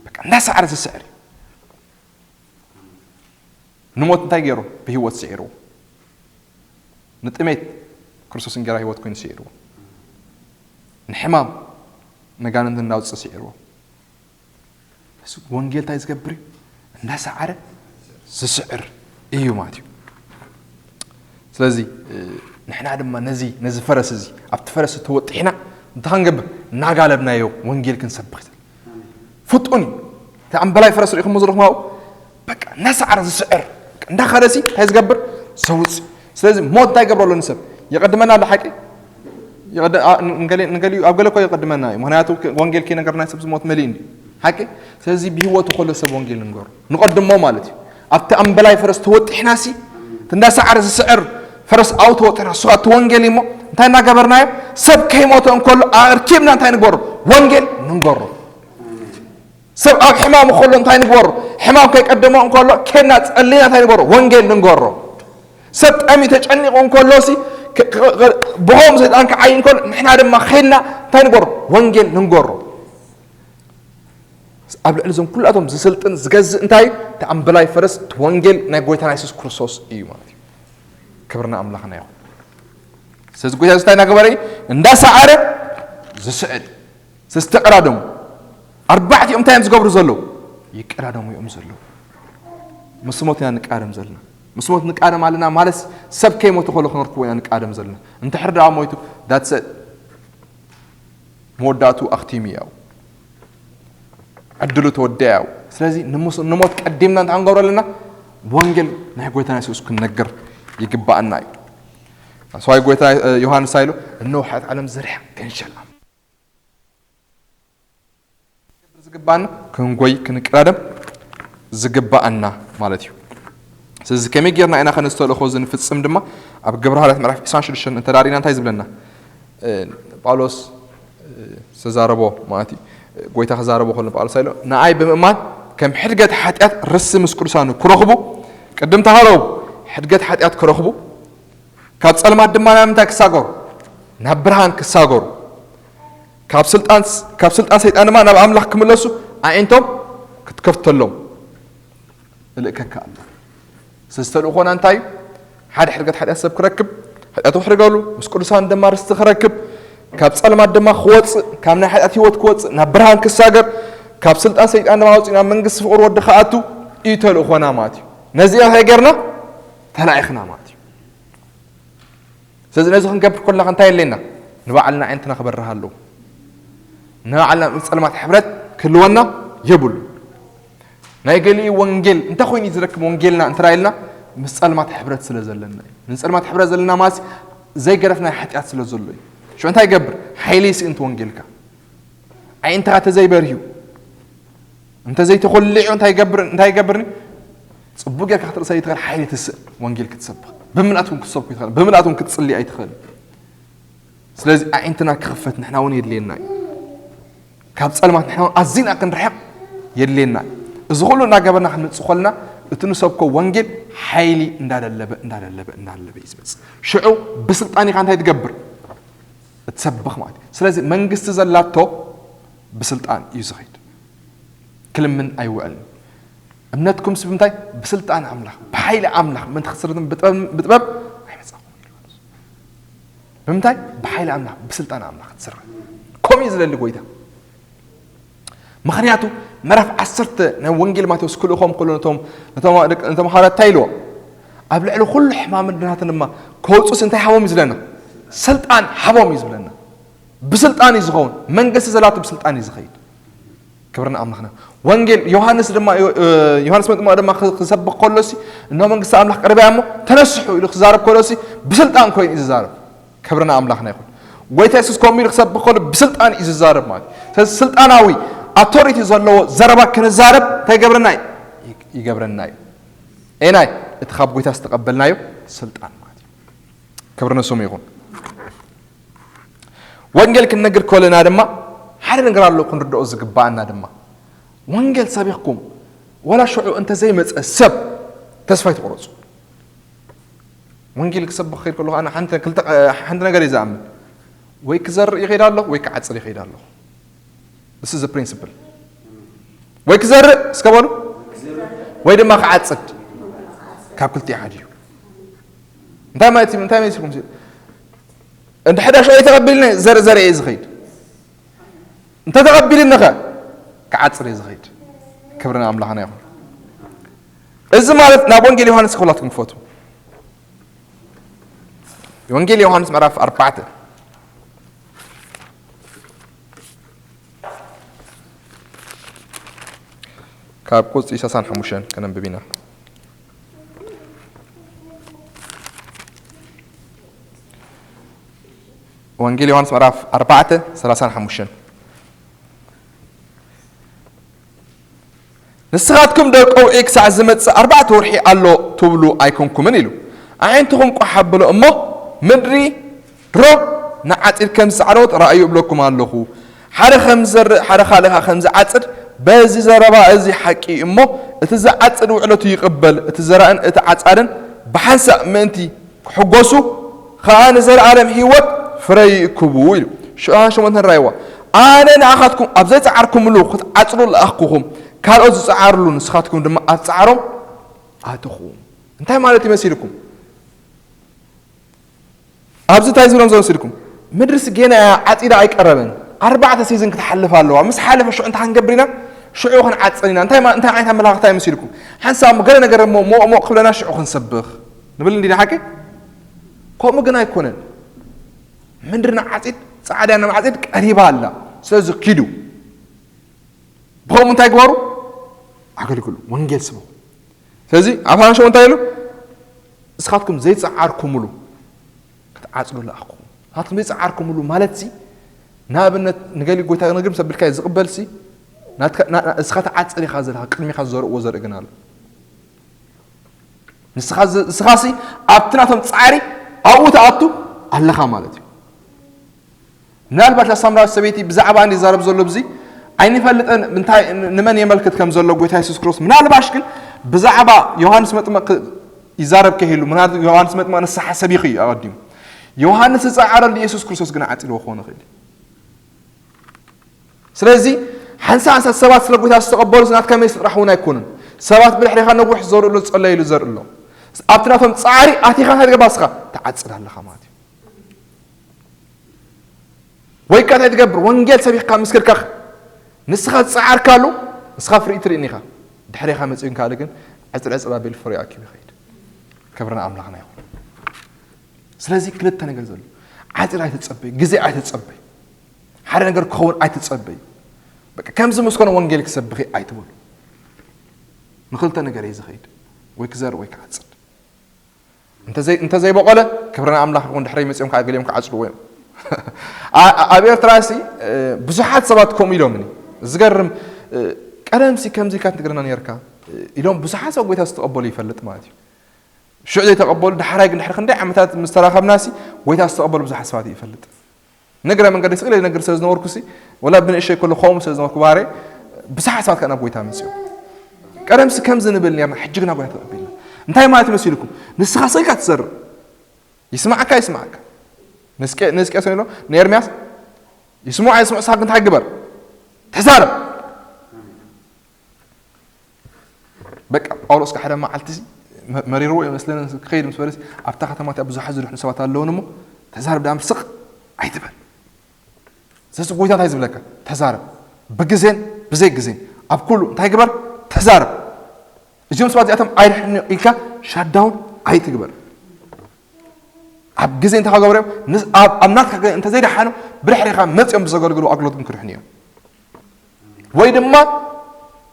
በቃ እንዳሰዓረ ዝስዕር እዩ። ንሞት እንታይ ገይሩ? ብህይወት ስዒርዎ። ንጥሜት ክርስቶስ እንጌራ ህይወት ኮይኑ ስዒርዎ። ንሕማም ነጋንንት እንዳውፅእ ስዒርዎ። እዚ ወንጌል እንታይ ዝገብር እዩ? እንዳሰዓረ ዝስዕር እዩ ማለት እዩ። ስለዚ ንሕና ድማ ነዚ ነዚ ፈረስ እዚ ኣብቲ ፈረስ ተወጢሕና እንታይ ክንገብር? እናጋለብናዮ ወንጌል ክንሰብኽ ፍጡን እዩ። እቲ ኣምበላይ ፈረስ ርኢኹም ዘለኹም ኣብኡ በቃ እናሰዓረ ዝስዕር እንዳኸደሲ እንታይ ዝገብር ዘውፅእ። ስለዚ ሞት እንታይ ገብረሉ ንሰብ የቐድመና ኣሎ ሓቂ ንገሊኡ ኣብ ገለ እኮ የቐድመና እዩ። ምክንያቱ ወንጌል ከይነገርና ሰብ ዝሞት መሊእ እንዲ ሓቂ። ስለዚ ብህይወቱ ከሎ ሰብ ወንጌል ንገሩ ንቐድሞ ማለት እዩ። ኣብቲ ኣምበላይ ፈረስ ተወጢሕና ሲ እንዳሰዓረ ዝስዕር ፈረስ ኣብኡ ተወጢሕና እሱ እቲ ወንጌል እሞ እንታይ እናገበርናዮ ሰብ ከይሞተ እንከሎ ኣርኪብና እንታይ ንገሩ ወንጌል ንገሩ። ሰብ ኣብ ሕማም ከሎ እንታይ ንግበሮ? ሕማም ከይቀደሞ እንከሎ ኬድና ጸሊና እንታይ ንግበሮ? ወንጌል ንንገሮ። ሰብ ጠሚ ተጨኒቑ እንከሎ ሲ ብኸም ሰይጣን ክዓይ እንከሎ ንሕና ድማ ኸድና እንታይ ንገሮ? ወንጌል ንንገሮ። ኣብ ልዕሊ እዞም ኩላቶም ዝስልጥን ዝገዝእ እንታይ እዩ? እቲ ኣምበላይ ፈረስ እቲ ወንጌል ናይ ጎይታና የሱስ ክርስቶስ እዩ ማለት እዩ። ክብርና ኣምላኽና ይኹን። ስለዚ ጎይታ እንታይ እናገበረ እዩ? እንዳሰዓረ ዝስዕድ። ስለዚ ተቀዳደሙ። ኣርባዕቲኦም እንታይ እዮም ዝገብሩ ዘለዉ? ይቀዳደሙ እዮም ዘለዉ። ምስ ሞት ኢና ንቃደም ዘለና። ምስ ሞት ንቃደም ኣለና ማለት ሰብ ከይሞተ ከሎ ክነርክቦ ኢና ንቃደም ዘለና። እንተ ሕር ደኣ ሞይቱ that's it። መወዳእቱ ኣኽቲሙ ያው ዕድሉ ተወደአ ያው። ስለዚ ንሙስ- ንሞት ቀዲምና እንታይ ክንገብሮ ኣለና? ብወንጌል ናይ ጎይታና የሱስ ክንነግር ይግባኣና እዩ። ስዋይ ጎይታ ዮሃንስ ኣይሉ እነሆ ሓጢኣት ዓለም ዝርሕቅ ክንሸል ዝግባና ክንጎይ ክንቀዳደም ዝግባኣና ማለት እዩ። ስለዚ ከመይ ጌርና ኢና ከነዚ ተልእኾ እዚ ንፍጽም ድማ ኣብ ግብረ ሃዋርያት ምዕራፍ ዕስራን ሽዱሽተን እንተ ዳሪና እንታይ ዝብለና? ጳውሎስ ዝተዛረቦ ማለት እዩ። ጎይታ ክዛረቦ ከሎ ጳውሎስ ኣይሎ ንኣይ ብምእማን ከም ሕድገት ሓጢኣት ርሲ ምስ ቅዱሳኑ ክረኽቡ ቅድም ተሃረቡ። ሕድገት ሓጢኣት ክረኽቡ ካብ ጸልማት ድማ ናብ ምንታይ ክሳገሩ? ናብ ብርሃን ክሳገሩ። ካብ ስልጣን ካብ ስልጣን ሰይጣን ድማ ናብ ኣምላኽ ክምለሱ ኣዒንቶም ክትከፍተሎም እልእከካ ኣሎ። ስለዚ ተልእኾና እንታይ እዩ? ሓደ ሕድገት ሓጢኣት ሰብ ክረክብ፣ ሓጢኣቱ ክሕርገሉ፣ ምስ ቅዱሳን ድማ ርስቲ ክረክብ፣ ካብ ጸልማት ድማ ክወጽእ፣ ካብ ናይ ሓጢኣት ህይወት ክወጽእ፣ ናብ ብርሃን ክሳገር፣ ካብ ስልጣን ሰይጣን ድማ ወጺኡ ናብ መንግስቲ ፍቕሪ ወዲ ክኣቱ እዩ ተልእኾና ማለት እዩ። ነዚኣ እንታይ ጌርና? ተላኢኽና ማለት እዩ። ስለዚ ነዚ ክንገብር ከለና እንታይ የድልየና? ንባዕልና ኣዒንትና ክበርህ ኣለዎ። ንባዕልና ምስ ጸልማት ሕብረት ክህልወና የብሉ። ናይ ገሊኡ ወንጌል እንታይ ኮይኑ እዩ ዝረክብ ወንጌልና እንተ ኢልና ምስ ጸልማት ሕብረት ስለ ዘለና እዩ። ንጸልማት ሕብረት ዘለና ማለት ዘይገደፍናዮ ሓጢኣት ስለ ዘሎ እዩ። ሽዑ እንታይ ይገብር? ሓይሊ ይስእን እቲ ወንጌልካ። ኣዒንትኻ ተዘይበርህዩ እንተዘይተኾሊዑ እንታይ ይገብር እንታይ ይገብርኒ? ጽቡቅ ጌርካ ክትርእሰ ይትኽእል ሓይሊ ትስእ ወንጌል ክትሰብኽ ብምልኣት እውን ክትሰብኩ ይትኽእል ብምልኣት እውን ክትጽሊ ኣይትኽእል። ስለዚ ኣዒንትና ክኽፈት ንሕና እውን የድልየና እዩ። ካብ ጸልማት ንሕና እውን ኣዚና ክንርሕቕ የድልየና እዩ። እዚ ኩሉ እናገበርና ክንመጽእ ከለና እቲ ንሰብኮ ወንጌል ሓይሊ እንዳደለበ እንዳደለበ እንዳደለበ እዩ ዝመጽእ። ሽዑ ብስልጣን ኢኻ እንታይ ትገብር? እትሰብኽ ማለት እዩ። ስለዚ መንግስቲ ዘላቶ ብስልጣን እዩ ዝኸይድ። ክልምን ኣይውዕልን። እምነትኩም ሲ ብምንታይ? ብስልጣን ኣምላኽ፣ ብሓይሊ ኣምላኽ ምእንቲ ክትስርትን ብጥበብ ብጥበብ ኣይመጻኹም። ብምንታይ? ብሓይሊ ኣምላኽ፣ ብስልጣን ኣምላኽ ክትስርት። ከምኡ እዩ ዝደሊ ጎይታ። ምኽንያቱ ምዕራፍ ዓሰርተ ናይ ወንጌል ማቴዎስ ክልእኾም ከሎ ነቶም ነቶም ደቂ- ነቶም ሃዋርያት እንታይ ኢልዎም? ኣብ ልዕሊ ኩሉ ሕማምን ድናትን ድማ ከውፁስ እንታይ ሃቦም እዩ ዝብለና? ስልጣን ሃቦም እዩ ዝብለና። ብስልጣን እዩ ዝኸውን። መንግስቲ ዘላቱ ብስልጣን እዩ ዝኸይድ። ክብሪ ንኣምላኽና። ወንጌል ዮሃንስ ድማ ዮሃንስ መጥምቕ ድማ ክሰብኽ ከሎሲ እነሆ መንግስቲ ኣምላኽ ቀሪባ እያ እሞ ተነስሑ ኢሉ ክዛረብ ከሎሲ ብስልጣን ኮይኑ እዩ ዝዛረብ። ክብሪ ንኣምላኽና ይኹን። ጎይታ የሱስ ከምኡ ኢሉ ክሰብኽ ከሎ ብስልጣን እዩ ዝዛረብ ማለት እዩ። ስለዚ ስልጣናዊ ኣቶሪቲ ዘለዎ ዘረባ ክንዛረብ እንታይ ይገብረና እዩ? ይገብረና እዩ። ኤናይ እቲ ካብ ጎይታ ዝተቐበልናዮ ስልጣን ማለት እዩ። ክብሪ ንስሙ ይኹን። ወንጌል ክንነግር ከለና ድማ ሓደ ነገር ኣሎ ክንርድኦ ዝግባኣና ድማ ወንጌል ሰቢኽኩም ወላ ሽዑ እንተዘይመፀ ሰብ ተስፋ ይትቆረፁ። ወንጌል ክሰብኽ ከይድ ከለኹ ኣነ ሓንቲ ክልተ ሓንቲ ነገር እየ ዝኣምን። ወይ ክዘርእ ይኸይድ ኣለኹ ወይ ክዓፅድ ይኸይድ ኣለኹ። This is principle። ወይ ክዘርእ እስከ በሉ ወይ ድማ ክዓፅድ። ካብ ክልቲኡ ሓደ እዩ። እንታይ ማለት እዩ? እንታይ መሲልኩም? እንተ ሕዳሽ ኣይተቐቢልኒ ዘርኢ ዘርኢ እየ ዝኸይድ። እንተ ተቐቢልኒ ኸ ክዓፅር እየ ዝኸይድ። ክብሪ ንኣምላኽና ይኹን። እዚ ማለት ናብ ወንጌል ዮሃንስ ክብላትኩም ክፈቱ። ወንጌል ዮሃንስ ምዕራፍ ኣርባዕተ ካብ ቁጽሪ ሰላሳን ሓሙሽተን ከነንብብ ኢና። ወንጌል ዮሃንስ ምዕራፍ ኣርባዕተ ሰላሳን ሓሙሽተን ንስኻትኩም ደቂ ውዒ ክሳዕ ዝመጽእ ኣርባዕተ ወርሒ ኣሎ ትብሉ ኣይኮንኩምን ኢሉ። ኣዒንትኹም ቋሕ ኣብሎ እሞ ምድሪ ድሮ ንዓጺድ ከም ዝጸዓረወት ረኣዩ እብለኩም ኣለኹ። ሓደ ከም ዝዘርእ ሓደ ካልእ ከኣ ከም ዝዓጽድ በዚ ዘረባ እዚ ሓቂ እዩ እሞ እቲ ዝዓጽድ ውዕለቱ ይቕበል። እቲ ዘራእን እቲ ዓጻድን ብሓንሳእ ምእንቲ ክሕጎሱ ኸኣ ንዘለኣለም ህይወት ፍረ ይእክቡ ኢሉ። ሽዑ ሸሞንተ ንራይዋ፣ ኣነ ንኣኻትኩም ኣብ ዘይጸዓርኩምሉ ክትዓጽዱ ለኣኽኩኹም፣ ካልኦት ዝጸዓርሉ ንስኻትኩም ድማ ኣብ ጻዕሮም ኣትኹም። እንታይ ማለት ይመሲልኩም? ኣብዚ እንታይ ዝብሎም ዘሎ መሲልኩም? ምድርሲ ጌና እያ፣ ዓጺዳ ኣይቀረበን። ኣርባዕተ ሲዝን ክትሓልፍ ኣለዋ። ምስ ሓለፈ ሽዑ እንታይ ክንገብር ኢና? ሽዑ ክንዓጽን ኢና። እንታይ ማ-፣ እንታይ ዓይነት ኣመላኽታ እዩ መሲልኩም? ሓንሳብ እሞ ገለ ነገር እሞ ሞቕ ሞቕ ክብለና ሽዑ ክንሰብኽ ንብል እንዲና ሓቂ? ከምኡ ግን ኣይኮነን። ምድሪ ንዓጺድ፣ ጻዕዳ ንዓጺድ ቀሪባ ኣላ። ስለዚ ኪዱ። ብኸምኡ እንታይ ግበሩ? ኣገልግሉ፣ ወንጌል ስበኹ። ስለዚ ኣብ ሓንሾ እንታይ ኢሉ? እስኻትኩም ዘይጸዓርኩምሉ ክትዓጽዱ ለኣኽኩም። ንስኻትኩም ዘይጸዓርኩምሉ ማለት ሲ፣ ንኣብነት ንገሊ ጎይታ ንግርም ሰብልካ ዝቕበል ሲ፣ ናትካ-፣ ና-፣ ና-፣ እስኻ ትዓጽድ ኢኻ ዘለኻ፣ ቅድሚኻ ዝዘርእዎ ዘርኢ ግን ኣሎ። ንስኻ ዝ-፣ ንስኻ ሲ ኣብቲ ናቶም ጻዕሪ ኣብኡ ትኣቱ ኣለኻ ማለት እዩ። ምናልባሽ ሳምራዊት ሰበይቲ ብዛዕባ እንዲ ይዛረብ ዘሎ ብዚ ኣይንፈልጥን፣ እንታይ ን-፣ ንመን የመልክት ከም ዘሎ ጎይታ የሱስ ክርስቶስ። ምናልባሽ ግን ብዛዕባ ዮሃንስ መጥመቅ ይዛረብ ከይህሉ፣ ምናልባት ዮሃንስ መጥመቅ ንስሓ ሰቢኹ እዩ ኣቐዲሙ። ዮሃንስ ዝጸዓረሉ የሱስ ክርስቶስ ግን ዓጺድዎ ክኾን ይኽእል እዩ። ስለዚ ሓንሳ ሓንሳ ሰባት ስለ ጎይታ ዝተቐበሉ ናትካ ሜስ ጥራሕ እውን ኣይኮኑን። ሰባት ብድሕሪኻ ነዊሕ ዝዘርእ ኣሎ፣ ዝጸለይሉ ዘርኢ ኣሎ። ኣብቲ ናቶም ጻዕሪ ኣቲኻ እንታይ ትገብር ንስኻ? ትዓጽድ ኣለኻ ማለት እዩ። ወይ ከ እንታይ ትገብር? ወንጌል ሰቢኽካ ምስክርካኽ ንስኻ ዝጸዓርካሉ ንስኻ ፍርኢት ትርእን ኢኻ። ድሕሪኻ መጺኡ ካልእ ግን ዕጽር ዕጽር ኣቢሉ ፍርዩ ኣኪቡ ይኸይድ። ክብሪ ንኣምላኽና ይኹን። ስለዚ ክልተ ነገር ዘሎ። ዓጺር ኣይትጸበይ፣ ግዜ ኣይትጸበይ። ሓደ ነገር ክኸውን ኣይትጸበይ። በቃ ከምዚ ምስ ኮነ ወንጌል ክሰብኽ እየ ኣይትበሉ። ንኽልተ ነገር እዩ ዝኸይድ። ወይ ክዘርእ ወይ ክዓጽድ። እንተዘይ-፣ እንተዘይበቆለ ክብሪ ንኣምላኽ ይኹን፣ ድሕረይ መጺኦም ከዓ ገሊኦም ክዓጽድዎ እዮም። ኣ-፣ ኣብ ኤርትራ ሲ፣ እ፣ ብዙሓት ሰባት ከምኡ ኢሎምኒ። ዝገርም፣ እ፣ ቀደም ሲ ከምዚ ኢልካ ትነግረና ነርካ፣ እ፣ ኢሎም ብዙሓት ሰብ ጎይታ ዝተቐበሉ ይፈልጥ ማለት እዩ። ሽዑ ዘይተቐበሉ፣ ዳሕራይ ግን ድሕሪ ክንደይ ዓመታት ምስ ተራኸብና ሲ፣ ጎይታ ዝተቐበሉ ብዙሓት ሰባት ይፈልጥ። ንግረ መንገዲ ስቕ ኢለ ይነግር ስለ ዝነበርኩ ሲ፣ ወላ ብንእሸይ ከሎ ከምኡ ስለ ዝነበርኩ ባህሪ፣ ብዙሓት ሰባት ከኣ ናብ ጎይታ መጺኦም። ቀደም ሲ ከምዚ ንብል ነርና፣ ሕጂ ግና ጎይታ ተቐቢልና። እንታይ ማለት መሲልኩም? ንስኻ ስቕ ኢልካ ትዘርእ። ይስማዓካ፣ ይስማዓካ። ንስቄ-፣ ንሕዝቅያስ ኢሎ፣ ንኤርምያስ፣ ይስምዑ ኣይስምዑ፣ ንስኻ ግን እንታይ ግበር? ተዛረብ። በቃ ጳውሎስ ከ ሓደ መዓልቲ ሲ መ-፣ መሪርዎ ይመስለኒ ክኸይድ ምስ በለሲ፣ ኣብታ ከተማ እቲኣ ብዙሓት ዝድሕኑ ሰባት ኣለዉን እሞ፣ ተዛረብ ደኣ እምበር ስቕ ኣይትበል። ስለዚ ጎይታ እንታይ ዝብለካ? ተዛረብ። ብግዜን ብዘይ ግዜን፣ ኣብ ኩሉ እንታይ ግበር? ተዛረብ። እዚኦም ሰባት እዚኣቶም ኣይድሕኑ ኢልካ ሻዳውን ኣይትግበር። ኣብ ግዜ እንታይ ክገብሩ እዮም? ንስ-፣ ኣብ፣ ኣብ ናትካ ግዜ እንተዘይደሓኑ፣ ብድሕሪኻ መጺኦም ብዘገልግሉ ኣገልግሎት ግን ክድሕኑ እዮም። ወይ ድማ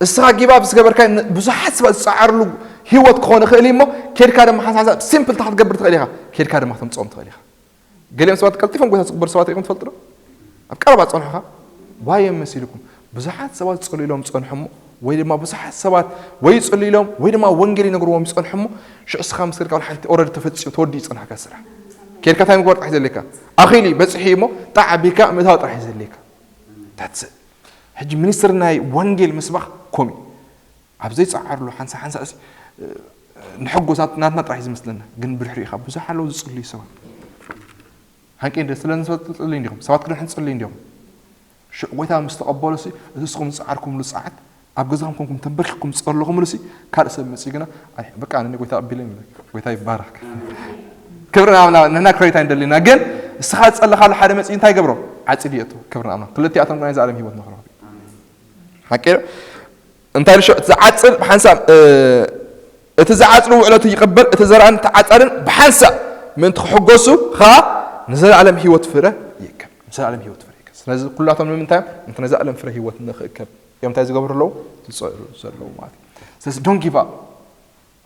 እስኻ ጊቭ ኣፕ ዝገበርካ ን-፣ ብዙሓት ሰባት ዝጸዓርሉ ህይወት ክኾን ይኽእል እዩ እሞ፣ ኬድካ ድማ ሓንሳብ ሓንሳብ ሲምፕል እንታይ ክትገብር ትኽእል ኢኻ? ኬድካ ድማ ክተምጽኦም ትኽእል ኢኻ። ገሊኦም ሰባት ቀልጢፎም ጎይታ ዝቕበሉ ሰባት ርኢኹም ትፈልጡ ዶ? ኣብ ቀረባ ዝጸንሑኻ ዋይ እዮም መሲልኩም። ብዙሓት ሰባት ጽልኢሎም ዝጸንሑ እሞ፣ ወይ ድማ ብዙሓት ሰባት ወይ ጽልኢሎም ወይ ድማ ወንጌል ይነግርዎም ይጸንሑ እሞ፣ ሽዑ እስኻ ምስ ከድካ ሓንቲ ኦረዲ ተፈጺሙ ተወዲኡ ይጸንሓካ ስራሕ። ኬድካ እንታይ ምግባር ጥራሕ እዩ ዘድልየካ? ኣኺሉ እዩ በጺሑ እዩ እሞ፣ ጣዕ ኣቢልካ ምእታው ጥራሕ እዩ ዘድልየካ። That's it። ሕጂ ሚኒስትሪ ናይ ወንጌል ምስባኽ ኮሚ ኣብ ዘይጸዓርሉ ሓንሳ ሓንሳ እሲ፣ እ፣ ንሕጎሳት ናትና ጥራሕ እዩ ዝመስለና፣ ግን ብድሕሪኡ ኢኻ ብዙሕ ኣለዉ ዝጽልዩ ሰባት። ሓቂ እንደ ስለ ንሰባት ትጽልዩ እንዲኹም፣ ሰባት ክድሕኑ ትጽልዩ እንዲኹም። ሽዑ ጎይታ ምስ ተቐበሉ ሲ፣ እቲ ንስኹም ዝጸዓርኩምሉ ጸዓት ኣብ ገዛኹም ኮንኩም ተንበርኪኹም ዝጸለኹምሉ ሲ፣ ካልእ ሰብ መጺኡ ግና፣ ኣይ፣ በቃ፣ ኣነ ጎይታ ኣቢለ ይብለካ። ጎይታ ይባረክ። ክብሪ ናብ፣ ናብ፣ ንሕና ክሬታ እንደሊና፣ ግን እስኻ ዝጸለኻሉ ሓደ መጺኡ እንታይ ይገብሮ? ዓጺዱ የእትዎ። ክብሪ ናብ፣ ክልቲኣቶም ግና ናይ ዘላለም ህይወት ንኽረኽቡ። ሓቂ ዶ? እንታይ ኢሉ ሽዑ? እቲ ዝዓጽድ ብሓንሳብ፣ እ፣ እቲ ዝዓጽዱ ውዕለቱ ይቕበል፣ እቲ ዘርኣን እቲ ዓጻድን ብሓንሳብ ምእንቲ ክሕጎሱ ኸኣ ንዘለኣለም ህይወት ፍረ ይእከብ። ንዘለኣለም ህይወት ፍረ ይእከብ። ስለዚ ኩላቶም ንምንታይ እዮም? ነቲ ናይ ዘላለም ፍረ ህይወት ንኽእከብ እዮም እንታይ ዝገብሩ ኣለዉ? ዝጸዕሩ ዘለዉ ማለት እዩ። ስለዚ don't give up።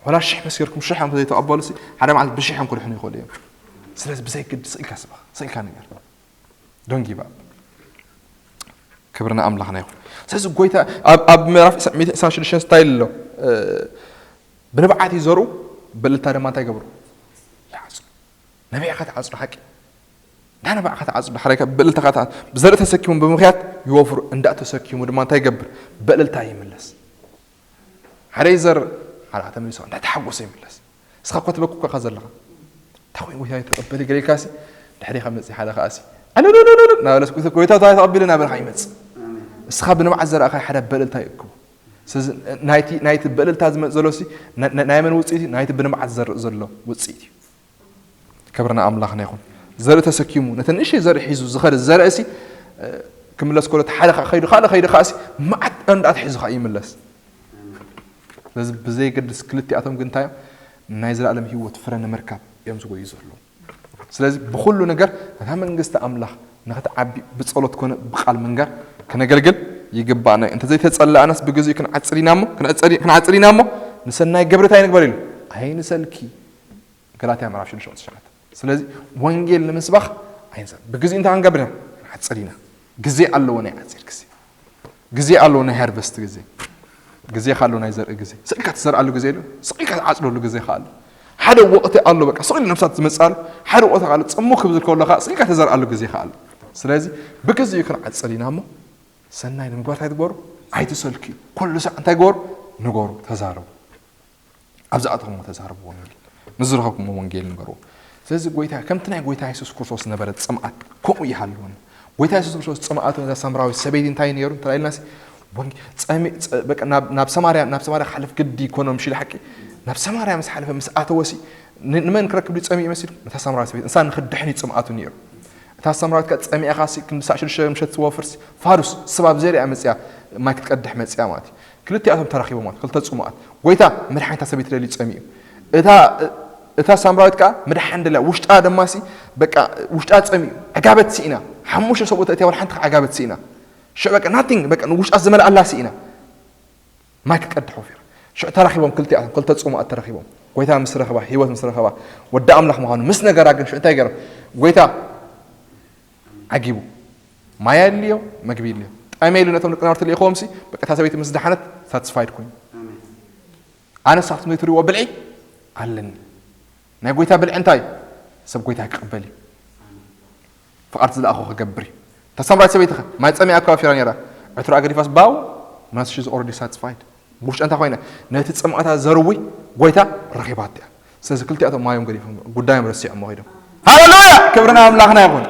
ወላ ሽሕ መስኪርኩም ሽሕ እዮም ዘይተቐበሉ ሲ፣ ሓደ መዓልቲ ብሽሕ እዮም ክድሕኑ ይኽእሉ እዮም። ስለዚ ብዘይ ግዲ ስቕ ኢልካ ስበኽ፣ ስቕ ኢልካ ንገር። Don't give up። ክብሪ ንኣምላኽና ይኹን። ስለዚ ጎይታ ኣብ፣ ኣብ ምዕራፍ ሚእቲ ዕስራን ሽዱሽተን እንታይ ኢሉ ኣሎ? እ፣ ብንብዓት ይዘርኡ፣ ብእልልታ ድማ እንታይ ይገብሩ? ይዓጽዱ። ነቢዕኻ ትዓጽዱ ሓቂ። እንዳ ነባዕኻ ትዓጽዱ፣ ሓረካ ብእልልታኻ ትዓ-፣ ብዘርኢ ተሰኪሞም ብምኽያት ይወፍሩ፣ እንዳ ተሰኪሙ ድማ እንታይ ይገብር? ብእልልታ ይምለስ። ሓደ ይዘርእ፣ ሓደ ተመሊሱ እንዳ ተሓጎሰ ይምለስ። እስኻ እኮ ትበኪ እኮ ኢኻ ዘለኻ። እንታይ ኮይኑ ጎይታ ተቐበሊ ገለ ኢልካሲ፣ ድሕሪኻ መጺእ ሓደ ከኣሲ፣ ኣለለለለ ናበለስ፣ ጎይታ፣ ጎይታ ተቐቢለ ናበልካ ይመጽእ። እስኻ ብንብዓት ዘርኣኻ ሓደ በልልታ ይእክቦ። ስለዚ ናይቲ፣ ናይቲ በልልታ ዝመጽእ ዘሎ ሲ፣ ና-፣ ና-፣ ናይ መን ውጽኢት እዩ? ናይቲ ብንብዓት ዝዘርእ ዘሎ ውጽኢት እዩ። ክብሪ ንኣምላኽና ይኹን። ዘርኢ ተሰኪሙ፣ ነቲ ንእሽተይ ዘርኢ ሒዙ ዝኸደ ዘርኢ ሲ፣ እ፣ ክምለስ ከሎ፣ እቲ ሓደ ኸዓ ኸይዱ፣ ካልእ ኸይዱ ኸዓ ሲ፣ መዓት እንዳት ሒዙ ኸዓ ይምለስ። ስለዚ ብዘየገድስ ክልቲኣቶም ግን እንታይ እዮም? ናይ ዘለኣለም ህይወት ፍረ ንምርካብ እዮም ዝጎዩ ዘለዉ። ስለዚ ብኹሉ ነገር ነታ መንግስቲ ኣምላኽ ንኽትዓቢ ብጸሎት ኮነ ብቓል ምንጋር ክነገልግል ይግባእና እዩ። እንተዘይተጸላእናስ ብግዜኡ ክንዓጽር ኢና እሞ፣ ክንዕጸር-፣ ክንዓጽር ኢና እሞ፣ ንሰናይ ግብሪ እንታይ ንግበር ኢሉ? ኣይንሰልኪ። ገላትያ ምዕራፍ ሽዱሽተ ቁጽሪ ትሽዓተ። ስለዚ ወንጌል ንምስባኽ ኣይንሰ-፣ ብግዜኡ እንታይ ክንገብር ኢና? ክንዓጽር ኢና። ግዜ ኣለዎ፣ ናይ ዓጺር ግዜ። ግዜ ኣለዎ፣ ናይ ሃርቨስት ግዜ። ግዜ ከ ኣሎ፣ ናይ ዘርኢ ግዜ። ስቕ ኢልካ ትዘርኣሉ ግዜ ኣሎ፣ ስቕ ኢልካ ትዓጽደሉ ግዜ ከ ኣሎ። ሓደ ወቕቲ ኣሎ፣ በቃ ስቕ ኢሉ ነፍሳት ዝመጽኣሉ ሓደ ወቕቲ ከ ኣሎ። ጽምው ክብል ከሎ ከኣ ስቕ ኢልካ ተዘርኣሉ ግዜ ከ ኣሎ። ስለዚ ብግዜኡ ክንዓጽር ኢና እሞ፣ ሰናይ ንምግባር እንታይ ትግበሩ? ኣይትሰልክዩ። ኩሉ ሳዕ እንታይ ግበሩ? ንገሩ፣ ተዛረቡ። ኣብ ዝኣተኹሞ ተዛረቡ፣ ወንጌል ምስ ዝረኸብኩሞ ወንጌል ንገርዎ። ስለዚ ጎይታ፣ ከምቲ ናይ ጎይታ የሱስ ክርስቶስ ዝነበረ ጽምኣት ከምኡ ይሃልወና። ጎይታ የሱስ ክርስቶስ ጽምኣቱ ነዛ ሳምራዊት ሰበይቲ እንታይ ነይሩ እንተ ኢልናሲ፣ ወንጌ-፣ ጸሚ-፣ ጸ-፣ በቃ ናብ፣ ናብ ሰማርያ፣ ናብ ሰማርያ ክሓልፍ ግዲ ይኮኖ ምሽ ኢሉ ሓቂ። ናብ ሰማርያ ምስ ሓለፈ፣ ምስ ኣተወሲ፣ ን-፣ ንመን ክረክብ ድዩ ጸሚኡ መሲሉ? ነታ ሳምራዊት ሰበይቲ። ንሳ ንኽድሕን እዩ ጽምኣቱ ነይሩ። እታ ሳምራዊት ከኣ ጸሚኣኻሲ፣ ክንዲ ሳዕ ሽዱሽተ ምሸት ትወፍርሲ፣ ፋዱስ፣ ስባብ ዘሪኣ መጺኣ፣ ማይ ክትቀድሕ መጺኣ ማለት እዩ። ክልቲኣቶም ተራኺቦም ማለት፣ ክልተ ጽሙኣት። ጎይታ መድሓኒት እታ ሰበይቲ ደልዩ ጸሚኡ። እታ፣ እታ ሳምራዊት ከኣ ምድሓን ደልያ፣ ውሽጣ ደማሲ፣ በቃ፣ ውሽጣ ጸሚኡ፣ ዕጋበት ስኢና። ሓሙሽተ ሰብኡት እትያ፣ ወላ ሓንቲ ከኣ ዕጋበት ስኢና። ሽዑ በቃ፣ ናቲንግ፣ በቃ፣ ንውሽጣ ዝመልኣላ ስኢና። ማይ ክትቀድሕ ወፊራ። ሽዑ ተራኺቦም ክልቲኣቶም፣ ክልተ ጽሙኣት ተራኺቦም። ጎይታ ምስ ረኸባ፣ ህይወት ምስ ረኸባ፣ ወዲ ኣምላኽ ምዃኑ ምስ ነገራ ግን ሽዑ እንታይ ገይሮም? ጎይታ ዓጊቡ። ማይ ኣድልዮ፣ መግቢ ይድልዮ። ጠምየ ኢሉ ነቶም ደቂ ናብርት ልኢኽዎምሲ፣ በቃ እታ ሰበይቲ ምስ ደሓነት ሳትስፋይድ ኮይኑ። ኣነ ንሳትኩም ዘይትርእይዎ ብልዒ ኣለኒ። ናይ ጎይታ ብልዒ እንታይ እዩ? ሰብ ጎይታ ክቕበል እዩ። ፍቓድ ዝለኣኾ ክገብር እዩ። እታ ሳምራዊት ሰበይቲ ኸ? ማይ ጸሚኣ እኳ ወፊራ ነይራ። ዕትሮኣ ገዲፋስ ባው፣ ምናስ she's already satisfied። ብውሽጣ እንታይ ኮይና? ነቲ ጽምኣታ ዘርዊ ጎይታ ረኺባቶ እያ። ስለዚ ክልቲኣቶም ማዮም ገዲፎም ጉዳዮም ረሲዖሞ ኸይዶም። ሃሌሉያ! ክብሪ ንኣምላኽና ይኹን።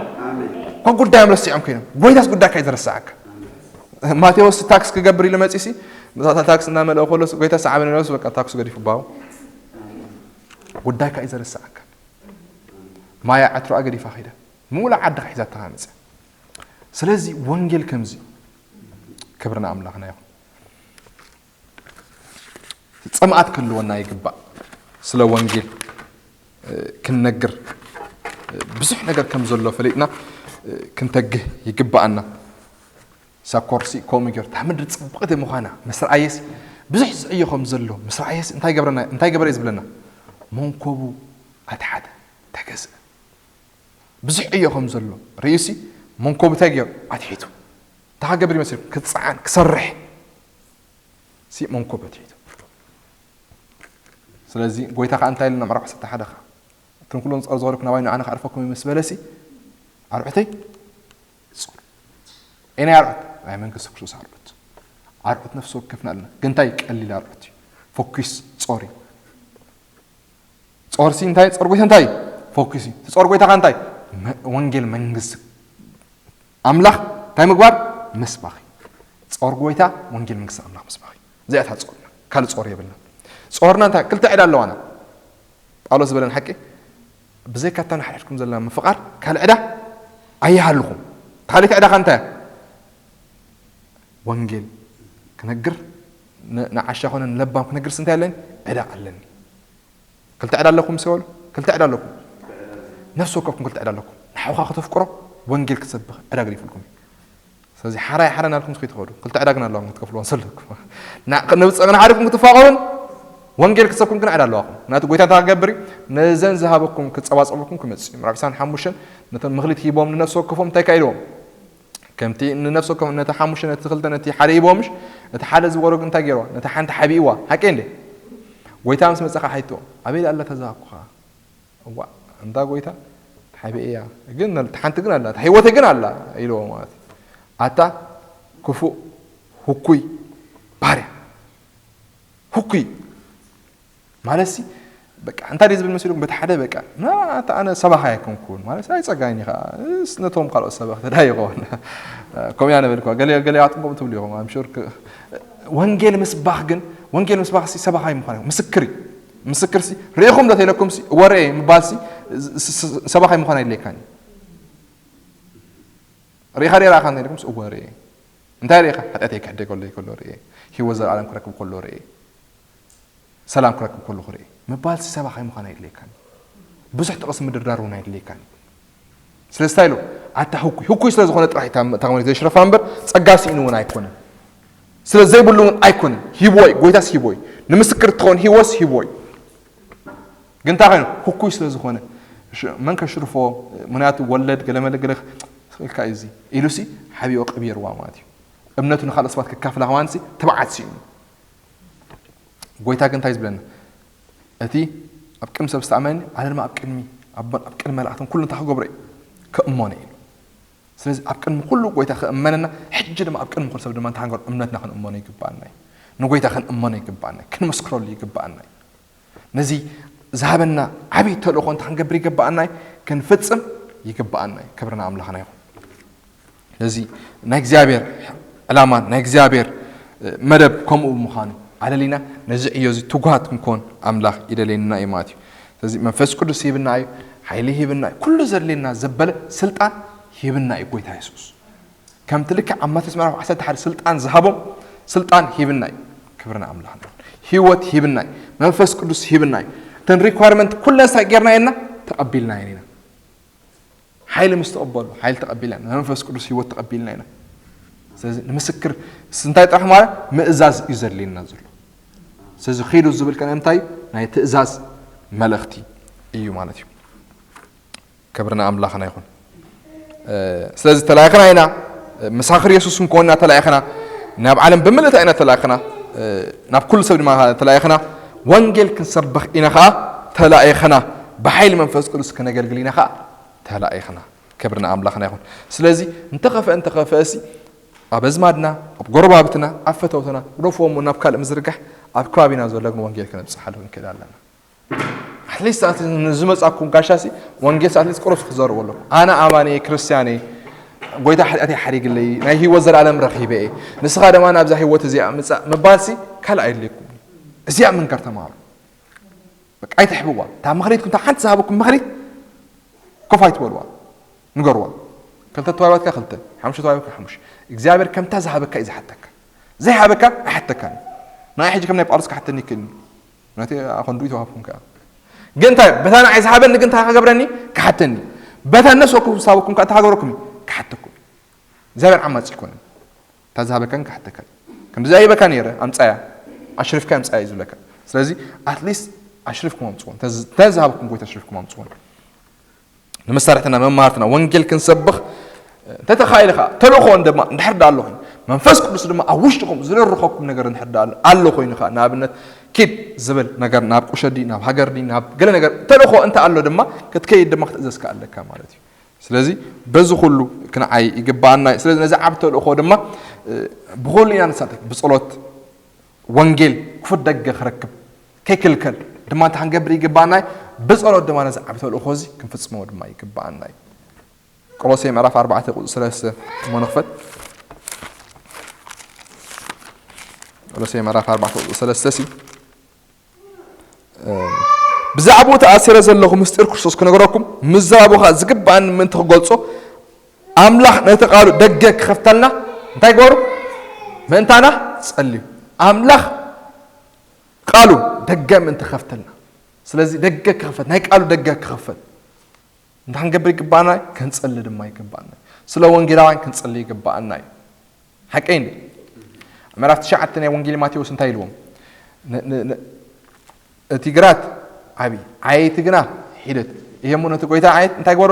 እኮ ጉዳዮም ረሲዖም ኮይኖም። ጎይታስ ጉዳይካ እዩ ዘረስዓካ። ማቴዎስ ታክስ ክገብር ኢሉ መጺሲ፣ ምሳታ ታክስ እናመልአ ከሎስ፣ ጎይታ ሰዓበኒ ኢሎስ፣ በቃ ታክሱ ገዲፉ ባው። ጉዳይካ እዩ ዘረስዓካ። ማያ ዕትሮኣ ገዲፋ ኸይዳ። ምሉእ ዓድኻ ሒዛትካ መጺኣ። ስለዚ ወንጌል ከምዚ። ክብሪ ንኣምላኽና ይኹን። ጽምኣት ክህልወና ይግባእ። ስለ ወንጌል፣ እ፣ ክንነግር፣ እ፣ ብዙሕ ነገር ከም ዘሎ ፈሊጥና፣ እ፣ ክንተግህ ይግባኣና። ሳኮርሲ ከምኡ ገይሩ፣ እታ ምድሪ ጽብቕቲ ምዃና ምስ ረኣየሲ፣ ብዙሕ ዝዕዮ ከም ዘሎ ምስ ረኣየሲ፣ እንታይ ገብረና፣ እንታይ ገበረ እዩ ዝብለና? መንኮቡ ኣትሓተ፣ ተገዝአ። ብዙሕ ዕዮ ከም ዘሎ ርእዩሲ፣ መንኮቡ እንታይ ገይሩ? ኣትሒቱ። እንታይ ክገብር ይመስል? ክጸዓን፣ ክሰርሕ። ሲ መንኮብ ኣትሒቱ። ስለዚ ጎይታ ከኣ እንታይ ኢልና ምዕራፍ ዓሰርተ ሓደ ከኣ? እቶም ኩሎም ዝጸር ዝበልኩ ናባይ ንዓና ከዕርፈኩም እዩ ምስ በለሲ፣ ኣርዑተይ፣ ጾር። ኤናይ ኣርዑት? ናይ መንግስቲ ክርስቶስ ኣርዑት። ኣርዑት ነፍሲ ወከፍና ኣለና። ግን እንታይ ቀሊል ኣርዑት እዩ። ፎኪስ ጾር እዩ። ጾርሲ እንታይ? ጾር ጎይታ እንታይ? ፎኪስ እዩ። እቲ ጾር ጎይታ ከ እንታይ? መ-፣ ወንጌል መንግስቲ ኣምላኽ እንታይ ምግባር? ምስባኽ እዩ። ጾር ጎይታ ወንጌል መንግስቲ ኣምላኽ ምስባኽ እዩ። እዚኣ እታ ጾርና። ካልእ ጾር የብልና። ጾርና እንታይ? ክልተ ዕዳ ኣለዋና። ጳውሎስ ዝበለን ሓቂ፣ ብዘይካ እታ ንሓድሕድኩም ዘለና ምፍቓር ካልእ ዕዳ ኣይሃልኹም። ካልእ ዕዳ ከ እንታይ? ወንጌል ክነግር፣ ን-፣ ንዓሻ ኮነ ንለባም ክነግርስ እንታይ ኣለኒ? ዕዳ ኣለኒ። ክልተ ዕዳ ኣለኩም ምስ በሉ፣ ክልተ ዕዳ ኣለኩም። ነፍሲ ወከፍኩም ክልተ ዕዳ ኣለኩም። ንሓውኻ ከተፍቅሮ፣ ወንጌል ክትሰብኽ ዕዳ ገዲፉልኩም እዩ። ስለዚ ሓራይ ሓረ ናልኩም ከይትኸዱ፣ ክልተ ዕዳ ግን ኣለዋኩም ክትከፍልዋ ዘለኩም። ና-፣ ንብጸ-፣ ንሓድሕድኩም ክትፋቐሩን ወንጌል ክትሰብኩም ግን ዕዳ ኣለዋኩም። ምክንያቱ ጎይታ እንታይ ክገብር እዩ? ነዘን ዝሃበኩም ክጸባጸበኩም ክመጽእ እዩ። ምዕራፍ ዕስራን ሓሙሽተን ነቶም ምኽሊት ሂቦም ንነፍሲ ወከፎም እንታይ ከ ኢልዎም? ከምቲ ንነፍሲ ወከፎም ነቲ ሓሙሽተ፣ ነቲ ክልተ፣ ነቲ ሓደ ሂቦምሽ፣ እቲ ሓደ ዝበሮ ግን እንታይ ገይርዋ? ነቲ ሓንቲ ሓቢእዋ። ሓቂ እንዴ? ጎይታ ምስ መጸኻ ሓይቶ፣ ኣበይ ኣላ ተዛሃብኩኻ? እዋ፣ እንዳ ጎይታ፣ ሓቢኤያ። ግን፣ ሓንቲ ግን ኣላ፣ እታ ህይወተይ ግን ኣላ፣ ኢልዎ ማለት እዩ። ኣታ ክፉእ፣ ህኩይ፣ ባርያ። ህኩይ። ማለትሲ፣ በቃ እንታይ ድዩ ዝብል መሲሉኩም? በቲ ሓደ በቃ፣ "ና፣ ኣታ ኣነ ሰባኻይ ኣይኮንኩን" ማለት ኣይጸጋይን እዩ ኸዓ። እስ ነቶም ካልኦት ሰበኽቲ ዳ ይኸውን? ከምኡ እያ ንብል እኳ። ገለ፣ ገለ ኣጥንቆም ትብሉ ኢኹም። I'm sure ክ-፣ ወንጌል ምስባኽ ግን፣ ወንጌል ምስባኽ ሲ ሰባኻይ ምዃን እዩ። ምስክር እዩ። ምስክር ሲ፣ "ርኢኹም ዶ?" ተኢለኩም ሲ፣ "እወ ርኤ" ምባል ሲ፣ ስ-፣ ስ-፣ ሰባኻይ ምዃን ኣይድልየካን እዩ። "ርኢኻ ዶ ኣይረኣኻን?" ተኢለኩም ሲ፣ "እወ ርኤ" እንታይ ርኢኻ? ሓጢኣተይ ክሕደገለይ ከሎ ርኤ፣ ህይወት ዘለኣለም ክረክብ ከሎ ርኤ፣ ሰላም ክረክብ ከለኹ ርኤ ምባል ሲ ሰባኻይ ምዃን ኣይድልየካን። ብዙሕ ጥቕሲ ምድርዳር እውን ኣይድልየካን። ስለዚ እንታይ ኢሉ? ኣታ ህኩይ፣ ህኩይ ስለ ዝኾነ ጥራሕ እታ፣ እታ መሬት ዘሽረፋ እምበር ጸጋ ስኢኑ እውን ኣይኮነን። ስለ ዘይብሉ እውን ኣይኮነን። ሂብዎ እዩ፣ ጎይታስ ሂብዎ እዩ። ንምስክር እትኸውን ህይወትስ ሂብዎ እዩ። ግን እንታይ ኮይኑ? ህኩይ ስለ ዝኾነ። ሽ-፣ መን ከሽርፎ? ምኽንያቱ ወለድ ገለመለ ገለ ኢልካ እዩ እዚ ኢሉ ሲ ሓቢኦ ቀቢርዋ ማለት እዩ። እምነቱ ንኻልእ ሰባት ከካፍላ ከማን ሲ ትብዓት ስኢኑ። ጎይታ ግን እንታይ ዝብለና? እቲ ኣብ ቅድሚ ሰብ ዝተኣመነኒ፣ ኣነ ድማ ኣብ ቅድሚ ኣቦን ኣብ ቅድሚ መላእኽትን ኩሉ እንታይ ክገብሮ እየ? ክእመኖ እየ። ስለዚ ኣብ ቅድሚ ኩሉ ጎይታ ክእመነና፣ ሕጂ ድማ ኣብ ቅድሚ ኩሉ ሰብ ድማ እንታይ ክንገብሮ? እምነትና ክንእመኖ ይግብኣና እዩ። ንጎይታ ክንእመኖ ይግብኣና እዩ። ክንመስክረሉ ይግብኣና እዩ። ነዚ ዝሃበና ዓብዪ ተልእኾ እንታይ ክንገብር ይግብኣና እዩ? ክንፍጽም ይግብኣና እዩ። ክብሪ ንኣምላኽና ይኹን። ስለዚ ናይ እግዚኣብሔር ዕላማ፣ ናይ እግዚኣብሔር መደብ ከምኡ ብምዃኑ ኣለሊና ነዚ ዕዮ እዚ ትጉሃት ክንኮን ኣምላኽ ይደልየና እዩ ማለት እዩ። ስለዚ መንፈስ ቅዱስ ሂብና እዩ፣ ሓይሊ ሂብና እዩ፣ ኩሉ ዘድልየና ዘበለ ስልጣን ሂብና እዩ ጎይታ የሱስ። ከምቲ ልክዕ ኣብ ማቴዎስ ምዕራፍ ዓሰርተ ሓደ ስልጣን ዝሃቦም ስልጣን ሂብና እዩ። ክብሪ ንኣምላኽና ይኹን። ህይወት ሂብና እዩ። መንፈስ ቅዱስ ሂብና እዩ። እተን ሪኳርመንት ኩለን እንታይ ጌርና ኢና? ተቐቢልና ኢና። ሓይሊ ምስ ተቐበሉ፣ ሓይሊ ተቐቢልና ኢና። መንፈስ ቅዱስ ህይወት ተቐቢልና ኢና። ስለዚ ንምስክር ስ-፣ እንታይ ጥራሕ ማለት ምእዛዝ እዩ ዘድልየና ዘሎ። ስለዚ ኺዱ ዝብል ከ እንታይ እዩ? ናይ ትእዛዝ መልእኽቲ እዩ ማለት እዩ። ክብሪ ንኣምላኽና ይኹን። እ፣ ስለዚ ተላኢኽና ኢና፣ እ፣ መሳኽር የሱስ ክንኮን ኢና ተላኢኽና፣ ናብ ዓለም ብምልእታ ኢና ተላኢኽና፣ እ፣ ናብ ኩሉ ሰብ ድማ ተላኢኽና፣ ወንጌል ክንሰብኽ ኢና ኸኣ ተላኢኽና፣ ብሓይሊ መንፈስ ቅዱስ ክነገልግል ኢና ኸኣ ተላኢኽና። ክብሪ ንኣምላኽና ይኹን። ስለዚ እንተኸፍአ እንተኸፍአ ሲ ኣብ ኣዝማድና፣ ኣብ ጎረባብትና፣ ኣብ ፈተውትና፣ ግደፍዎም ናብ ካልእ ምዝርጋሕ፣ ኣብ ከባቢና ዘሎ ግን ወንጌል ከነብጽሓሉ ክንክእል ኣለና። ኣትሊስት ንዝመጻኩም ጋሻ ሲ ወንጌል ሲ ኣትሊስት ቁሩብ ክትዘርዎ ኣለኩም። ኣነ ኣማኒ እየ፣ ክርስትያን እየ፣ ጎይታ ሓጢኣተይ ሓዲግለይ፣ ናይ ህይወት ዘለኣለም ረኺበ እየ፣ ንስኻ ድማ ናብዛ ህይወት እዚኣ ምጻእ ምባል ሲ ካልእ ኣየድልየኩም። እዚኣ ምንጋር ተማሃሩ። በቃ ኣይትሕብዋ። እታ ምኽሪትኩም፣ እታ ሓንቲ ዝሃበኩም ምኽሪት ኮፍ ኣይትበልዋ። ንገርዋ። ክልተ ተዋሂባትካ ክልተ፣ ሓሙሽተ ተዋሂባትካ ሓሙሽተ። እግዚኣብሔር ከምታ ዝሃበካ እዩ ዝሓተካ። ዘይሃበካ ኣይሓተካን እዩ። ንዓይ ሕጂ ከም ናይ ጳውሎስ ክሓተኒ ይክእል እዩ። ናተይ ኣኸንዱ ይተዋሃብኩም ከኣ። ግን እንታይ፣ በታ ንዓይ ዝሃበኒ ግን እንታይ ክገብረኒ? ክሓተኒ። በታ ነፍሲ ወከፍ ዝሃበኩም ከኣ እንታይ ክገብረኩም እዩ? ክሓተኩም እዩ። እግዚኣብሔር ዓማጺ ኣይኮነን። እታ ዝሃበካን ክሓተካን። ከምዚ ኣይበካ ነይረ፣ ኣምጻያ። ኣሽሪፍካ ኣምጻያ እዩ ዝብለካ። ስለዚ ኣትሊስት ኣሽሪፍኩም ኣምጽዎ። እንተ ዝ-፣ እንተ ዝሃበኩም ጎይታ ኣሽሪፍኩም ኣምጽዎ። ንመሳርሕትና፣ መማህርትና ወንጌል ክንሰብኽ እንተተኻኢለ ኸዓ፣ ተልእኾ ድማ እንድሕር ደኣ ኣሎ ኮይኑ፣ መንፈስ ቅዱስ ድማ ኣብ ውሽጥኹም ዝደርኸኩም ነገር እንድሕር ደኣ ኣሎ ኮይኑ ኸዓ፣ ንኣብነት ኪድ ዝብል ነገር ናብ ቁሸዲ፣ ናብ ሃገርዲ፣ ናብ ገለ ነገር ተልእኾ እንተ ኣሎ ድማ ክትከይድ ድማ ክትእዘዝ ከኣ ኣለካ ማለት እዩ። ስለዚ በዚ ኩሉ ክንዓይ ይግብኣና እዩ። ስለዚ ነዚ ዓቢ ተልእኾ ድማ፣ እ፣ ብኹሉ ኢና ንሳተፍ። ብጸሎት ወንጌል ክፉት ደገ ክረክብ ከይክልከል ድማ እንታይ ክንገብር ይግብኣና እዩ? ብጸሎት ድማ ነዚ ዓቢ ተልእኾ እዚ ክንፍጽሞ ድማ ይግብኣና እዩ። ቆሎሴ ምዕራፍ ኣርባዕተ ቁጽሪ ሰለስተ እሞ ንኽፈት። ቆሎሴ ምዕራፍ ኣርባዕተ ቁጽሪ ሰለስተ ሲ፣ እ፣ ብዛዕባኡ ተኣሲረ ዘለኹ ምስጢር ክርስቶስ ክነግረኩም፣ ምዝራቡ ኸኣ ዝግብኣኒ ምእንቲ ክገልጾ፣ ኣምላኽ ነቲ ቃሉ ደገ ክኸፍተልና እንታይ ግበሩ? ምእንታና ጸልዩ። ኣምላኽ ቃሉ ደገ ምእንቲ ክኸፍተልና። ስለዚ ደገ ክኸፈት፣ ናይ ቃሉ ደገ ክኸፈት። እንታይ ክንገብር ይግባኣና? ክንጽሊ ድማ ይግባኣና። ስለ ወንጌላውያን ክንጽሊ ይግባኣና እዩ። ሓቀይ እንዴ? ምዕራፍ ትሽዓተ ናይ ወንጌል ማቴዎስ እንታይ ኢልዎም? ን-፣ ን-፣ ን-፣ እቲ ግራት ዓቢ፣ ዓየይቲ ግና ሒደት። እሞ ነቲ ጎይታ ዓየት እንታይ ግበሩ?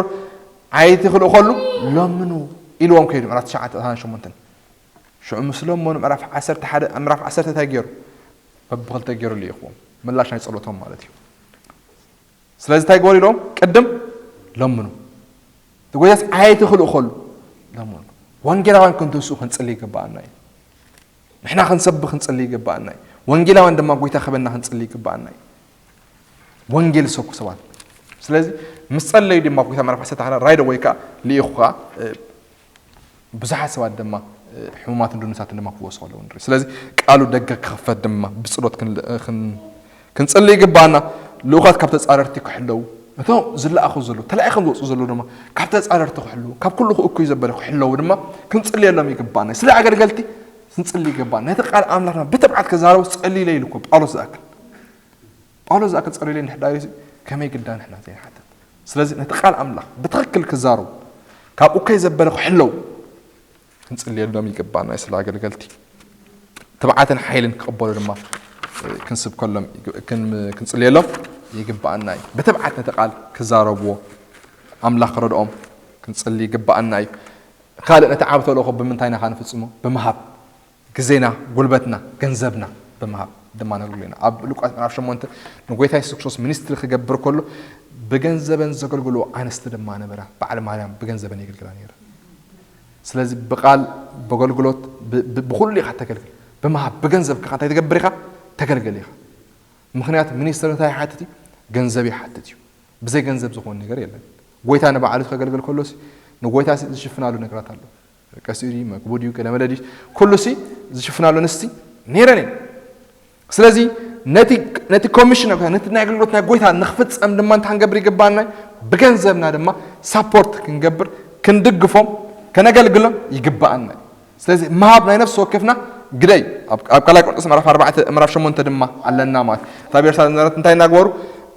ዓየይቲ ክልእኸሉ ለምኑ ኢልዎም ከይዱ። ምዕራፍ ትሽዓተ፣ ዕስራን ሸሞንተን። ሽዑ ምስ ለመኑ ምዕራፍ ዓሰርተ ሓደ፣ ምዕራፍ ዓሰርተ እንታይ ገይሩ? በብኽልተ ገይሩ ልኢኽዎም። ምላሽ ናይ ጸሎቶም ማለት እዩ። ስለዚ እንታይ ግበሩ ኢሎም? ቅድም ለምኑ። እቲ ጎይታስ ዓየይቲ ክልእኸሉ ለምኑ። ወንጌላውያን ክንትንስኡ ክንጽሊ ይግብኣና እዩ። ንሕና ክንሰብኽ ክንጽሊ ይግብኣና እዩ። ወንጌላውያን ድማ ጎይታ ክህበና ክንጽሊ ይግብኣና እዩ። ወንጌል ዝሰብኩ ሰባት። ስለዚ ምስ ጸለዩ ድማ ኣብ ጎይታ ምዕራፍ ዓሰርተ ሓደ right away ከኣ ልኢኹ ከኣ ብዙሓት ሰባት ድማ ሕሙማትን ድኑሳትን ድማ ክወሱ ከለዉ ንርኢ። ስለዚ ቃሉ ደገ ክኽፈት ድማ ብጽሎት ክንጽሊ ይግባና። ልኡኻት ካብ ተጻረርቲ ክሕለዉ፣ እቶም ዝለኣኹ ዘለዉ ተላኢኾም ዝወፁ ዘለዉ ድማ ካብ ተጻረርቲ ክሕለዉ፣ ካብ ኩሉ እኩይ ዘበለ ክሕለዉ ድማ ክንጽልየሎም ይግባና። ስለ ኣገልገልቲ ክንጽሊ ይግባና። ነቲ ቃል ኣምላኽና ብትብዓት ክዛረቡ ጸልዩለይ ኢሉ እኮ ጳውሎስ ዝኣክል ጳውሎስ ዝኣክል ጸልዩለይ እንድሕር ዳይሉ ከመይ ግዳ ንሕና ዘይንሓተት? ስለዚ ነቲ ቃል ኣምላኽ ብትኽክል ክዛረቡ ካብ እኩይ ዘበለ ክሕለዉ ክንጽልየሎም ይግባና። ስለ ኣገልገልቲ ትብዓትን ሓይልን ክቕበሉ ድማ ክንስብከሎም ክንጽልየሎም ይግባኣና እዩ። ብትብዓት ነቲ ቃል ክዛረብዎ ኣምላኽ ክረድኦም ክንጽሊ ይግባኣና እዩ። ካልእ ነቲ ዓብ ተልእኾ ብምንታይ ኢና ንፍጽሞ? ብምሃብ ግዜና፣ ጉልበትና፣ ገንዘብና ብምሃብ ድማ ነግሉ ኢና። ኣብ ሉቃስ ምዕራፍ ሸሞንተ ንጎይታ የሱስ ክርስቶስ ሚኒስትሪ ክገብር ከሎ ብገንዘበን ዘገልግልዎ ኣንስቲ ድማ ነበራ። በዓል ማርያም ብገንዘበን የገልግላ ነይረ። ስለዚ ብቓል፣ በገልግሎት፣ ብ- ብ- ብኹሉ ኢኻ ተገልግል። ብምሃብ፣ ብገንዘብ ከኻ እንታይ ትገብር ኢኻ? ተገልግል ኢኻ። ምኽንያቱ ሚኒስትሪ እንታይ ይሓትት እዩ? ገንዘብ ይሓትት እዩ። ብዘይ ገንዘብ ዝኾን ነገር የለን። ጎይታ ንባዕሉ ከገልግል ከሎሲ ንጎይታ ዝሽፍናሉ ነገራት ኣሎ። ቀሲኡ ድዩ፣ መግቡ ድዩ፣ ገለመለ ድዩ፣ ኩሉ ሲ ዝሽፍናሉ ኣንስቲ ነይረን እየን። ስለዚ ነቲ ነቲ ኮሚሽን ነቲ ናይ ኣገልግሎት ናይ ጎይታ ንክፍጸም ድማ እንታይ ክንገብር ይግባኣና? ብገንዘብና ድማ ሳፖርት ክንገብር ክንድግፎም ከነገልግሎም ይግባኣና። ስለዚ ምሃብ ናይ ነፍሲ ወከፍና ግደይ ኣብ ኣብ ካልኣይ ቆርንጦስ ምዕራፍ ኣርባዕተ ምዕራፍ ሸሞንተ ድማ ኣለና ማለት እዩ። እታ ቤርሳ ዝነበረት እንታይ እናግበሩ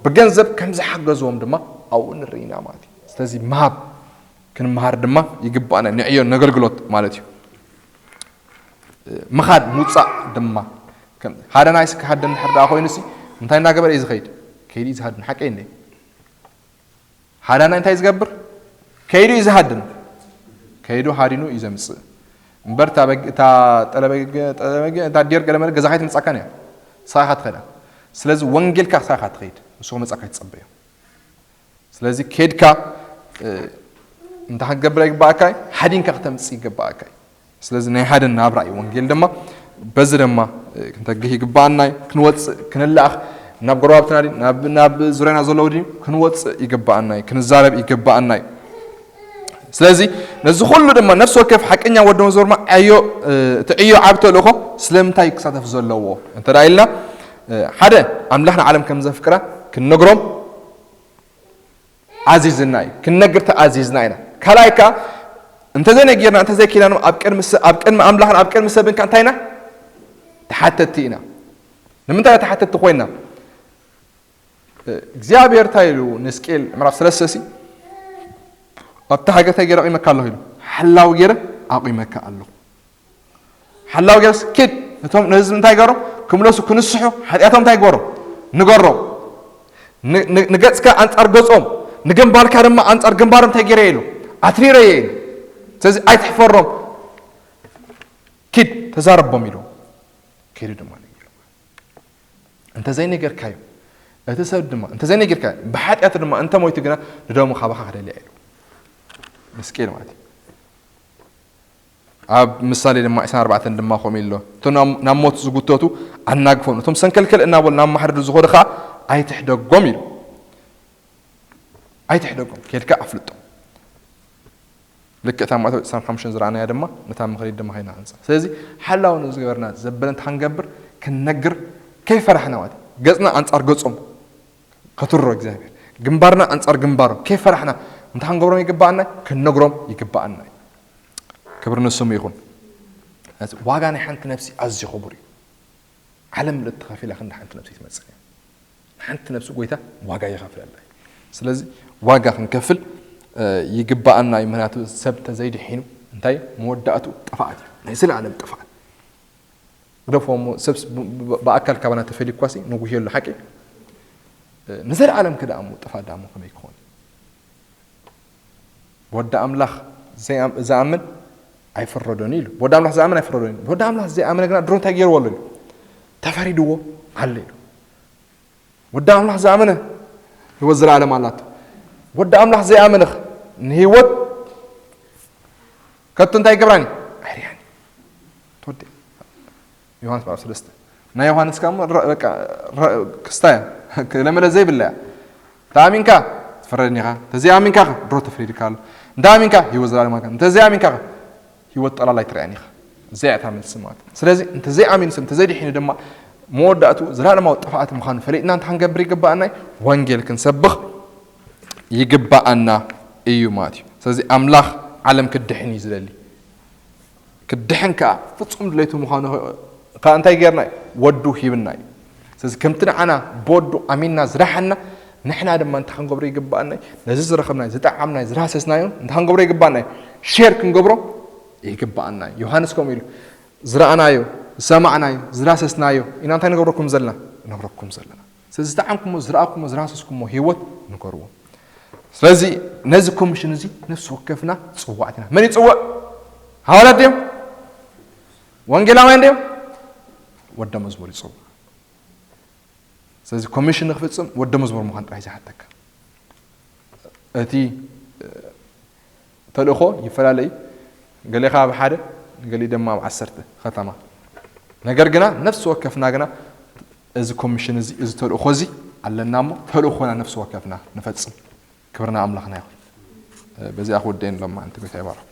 ብገንዘብ ከም ዝሓገዝዎም ድማ ኣብኡ ንርኢ ኢና ማለት እዩ። ስለዚ ምሃብ ክንምሃር ድማ ይግባኣና። ንዕዮ ነገልግሎት ማለት እዩ። ምኻድ ምውፃእ ድማ ከም ሓደ ናይ ስካ ሓደ እንድሕር ደኣ ኮይኑሲ እንታይ እናገበረ እዩ ዝኸይድ? ከይዱ እዩ ዝሃድን። ሓቀይ እንደ ሓደ ናይ እንታይ ዝገብር? ከይዱ እዩ ዝሃድን። ከይዱ ሃዲኑ እዩ ዘምፅእ። እምበር እታ በግ- እታ ጠለበግ- ጠለበግ- እታ ዴር ገለመለ ገዛኻ ኣይትምፃካን እያ። ንስኻ ኢኻ ትኸዳ። ስለዚ ወንጌልካ ንስኻ ኢኻ ትኸይድ። ንሱ ክመፃካ ኣይትፀበዮ። ስለዚ ኬድካ እንታይ ክትገብር ይግባኣካ? ሓዲንካ ክተምፅእ ይግባኣካ። ስለዚ ናይ ሓደ ናብራ እዩ። ወንጌል ድማ በዚ ድማ ክንተግህ ይግባኣና እዩ። ክንወፅእ ክንለኣኽ ናብ ጎረባብትና ድዩ ናብ ናብ ዙርያና ዘለዉ ድዩ ክንወፅእ ይግባኣና እዩ። ክንዛረብ ይግባኣና እዩ። ስለዚ ነዚ ኩሉ ድማ ነፍሲ ወከፍ ሓቀኛ ወዲ መዝሙር ድማ ዕዮ እቲ ዕዮ ዓብ ተልእኾ ስለምንታይ ክሳተፍ ዘለዎ እንተ ኢልና ሓደ ኣምላኽ ንዓለም ከም ዘፍቅራ ክንነግሮም ኣዚዝና እዩ። ክንነግር ተኣዚዝና ኢና። ካልኣይ ከኣ እንተዘይነጊርና እንተዘይኪናኖም ኣብ ቅድሚ ስ- ኣብ ቅድሚ ኣምላኽን ኣብ ቅድሚ ሰብን ከ እንታይ ኢና? ተሓተቲ ኢና። ንምንታይ ተሓተቲ ኮይና? እግዚኣብሔር እንታይ ኢሉ ንስቅኤል ምዕራፍ ሰለስተ ሲ ኣብቲ ሃገር እንታይ ገይረ ኣቑመካ ኣለኹ ኢሉ ሓላዊ ገይረ ኣቑመካ ኣለኹ። ሓላው ገርስ ኪድ እቶም ነህዝቢ እንታይ ገሮም ክምለሱ ክንስሑ ሓጢኣቶም እንታይ ገሮም ንገሮም። ን- ን- ንገጽካ ኣንጻር ገጾም ንግንባርካ ድማ ኣንጻር ግንባሮም እንታይ ገይረ ኢሉ ኣትሪረ እየ ኢሉ። ስለዚ ኣይትሕፈሮም ኪድ ተዛረቦም ኢሉ። ከይዱ ድማ ነጊሩ። እንተዘይነገርካዮ እቲ ሰብ ድማ እንተዘይነገርካዮ ብሓጢኣቱ ድማ እንተሞይቱ ግና ንደሙ ካባኻ ክደልያ ኢሉ። ምስኪን ማለት እዩ። ኣብ ምሳሌ ድማ ዕስራን ኣርባዕተን ድማ ከምኡ ኢሉ ኣሎ። እቶም ናብ ናብ ሞት ዝጉተቱ ኣናግፎም፣ እቶም ሰንከልከል እናበሉ ናብ ማሕደር ዝኸዱ ኸዓ ኣይትሕደጎም ኢሉ። ኣይትሕደጎም፣ ኬድካ ኣፍልጦም። ልክዕ እታ ማእተዊ ዕስራን ሓሙሽተን ዝረኣናያ ድማ ነታ ምኽሪት ድማ ኸይና ኣንጻር። ስለዚ ሓላው ንዝገበርና ዘበለ እንተ ክንገብር ክንነግር ከይፈራሕና ማለት እዩ። ገጽና ኣንጻር ገጾም ከትርሮ እግዚኣብሔር፣ ግንባርና ኣንጻር ግንባሮም ከይፈራሕና እንተ ክንገብሮም ይግባኣና፣ ክንነግሮም ይግባኣና እዩ። ክብሪ ንስሙ ይኹን። ዋጋ ናይ ሓንቲ ነፍሲ ኣዝዩ ክቡር እዩ። ዓለም ምልእቲ ተኸፊላ ክንዲ ሓንቲ ነፍሲ ኣይትመጽእን እያ። ንሓንቲ ነፍሲ ጎይታ ዋጋ ይኸፍለላ እዩ። ስለዚ ዋጋ ክንከፍል ይግባኣና እዩ። ምክንያቱ ሰብ ተዘይድሒኑ እንታይ መወዳእቱ ጥፍኣት እዩ፣ ናይ ዘለኣለም ጥፍኣት። ግደፎ እሞ ሰብስ ብ- ብ- ብኣካል ካባና ተፈልዩ እኳሲ ንጉህ የሉ ሓቂ። ንዘለኣለም ከ ደኣ እሞ ጥፋእ ደኣ እሞ ከመይ ክኾን? ወዲ ኣምላኽ ዘይኣም- ዝኣምን ኣይፍረዶን ኢሉ። ወዲ ኣምላኽ ዝኣምን ኣይፍረዶን ኢሉ። ወዲ ኣምላኽ ዘይኣመነ ግና ድሮ እንታይ ገይርዎ ኣሎ ኢሉ? ተፈሪድዎ ኣሎ ኢሉ። ወዲ ኣምላኽ ዝኣመነ ህይወት ዘለኣለም ኣላቶ። ወዲ ኣምላኽ ዘይኣመነኽ ንህይወት ከቶ እንታይ ይገብራኒ? ኣይርያኒ። ትወዲ ዮሃንስ ምዕራፍ ሰለስተ ናይ ዮሃንስ ከኣ እሞ ረ- በቃ ረ- ክስታ እያ። ክለመደ ዘይብላ እያ። እንተ ኣሚንካ ትፍረድን ኢኻ፣ እንተዘይኣሚንካ ድሮ ተፈሪድካ ኣሎ። እንተ ኣሚንካ ህይወት ዘላለም ኣካ፣ እንተዘይኣሚንካ ህይወት ጠላላይ ትርኣን ኢኻ። እዚኣ እታ መልሲ ማለት እዩ። ስለዚ እንተዘይኣሚኑ ሰብ እንተዘይድሒኑ ድማ መወዳእቱ ዘላለማዊ ጥፍኣት ምዃኑ ፈሊጥና እንተ ክንገብር ይግባኣና እዩ። ወንጌል ክንሰብኽ ይግባኣና እዩ ማለት እዩ። ስለዚ ኣምላኽ ዓለም ክድሕን እዩ ዝደሊ። ክድሕን ከኣ ፍጹም ድሌቱ ምዃኑ ከኣ እንታይ ጌርና እዩ? ወዱ ሂብና እዩ። ስለዚ ከምቲ ንዓና ብወዱ ኣሚንና ዝደሓና ንሕና ድማ እንታይ ክንገብሮ ይግባኣና እዩ? ነዚ ዝረኸብናዮ ዝጠዓምናዮ ዝዳህሰስናዮ እንታይ ክንገብሮ ይግባኣና እዩ? ሼር ክንገብሮ ይግባኣና እዩ። ዮሃንስ ከምኡ ኢሉ ዝረኣናዮ ዝሰማዕናዮ ዝዳህሰስናዮ ኢና እንታይ ንገብረኩም ዘለና? ንነግረኩም ዘለና። ስለዚ ዝጠዓምኩሞ ዝረኣኩሞ ዝዳህሰስኩሞ ህይወት ንገርዎ። ስለዚ ነዚ ኮሚሽን እዚ ነፍሲ ወከፍና ጽዋዕት ኢና። መን ይጽውዕ? ሃዋርያት ድዮም? ወንጌላውያን ድዮም? ወደ መዝሙር ይጽውዕ። ስለዚ ኮሚሽን ንክፍጽም ወደ መዝሙር ምዃን ጥራይ ዝሓተካ። እቲ ተልእኾ ይፈላለዩ። ገሌኻ ኣብ ሓደ ገሊ ድማ ኣብ ዓሰርተ ከተማ። ነገር ግና ነፍሲ ወከፍና ግና እዚ ኮሚሽን እዚ እዚ ተልእኾ እዚ ኣለና እሞ ተልእኾና ነፍሲ ወከፍና ንፈጽም። ክብርና ኣምላኽና ይኹን። በዚኣ ክወደን ሎም ኣንቲ ቤት ይባረክ።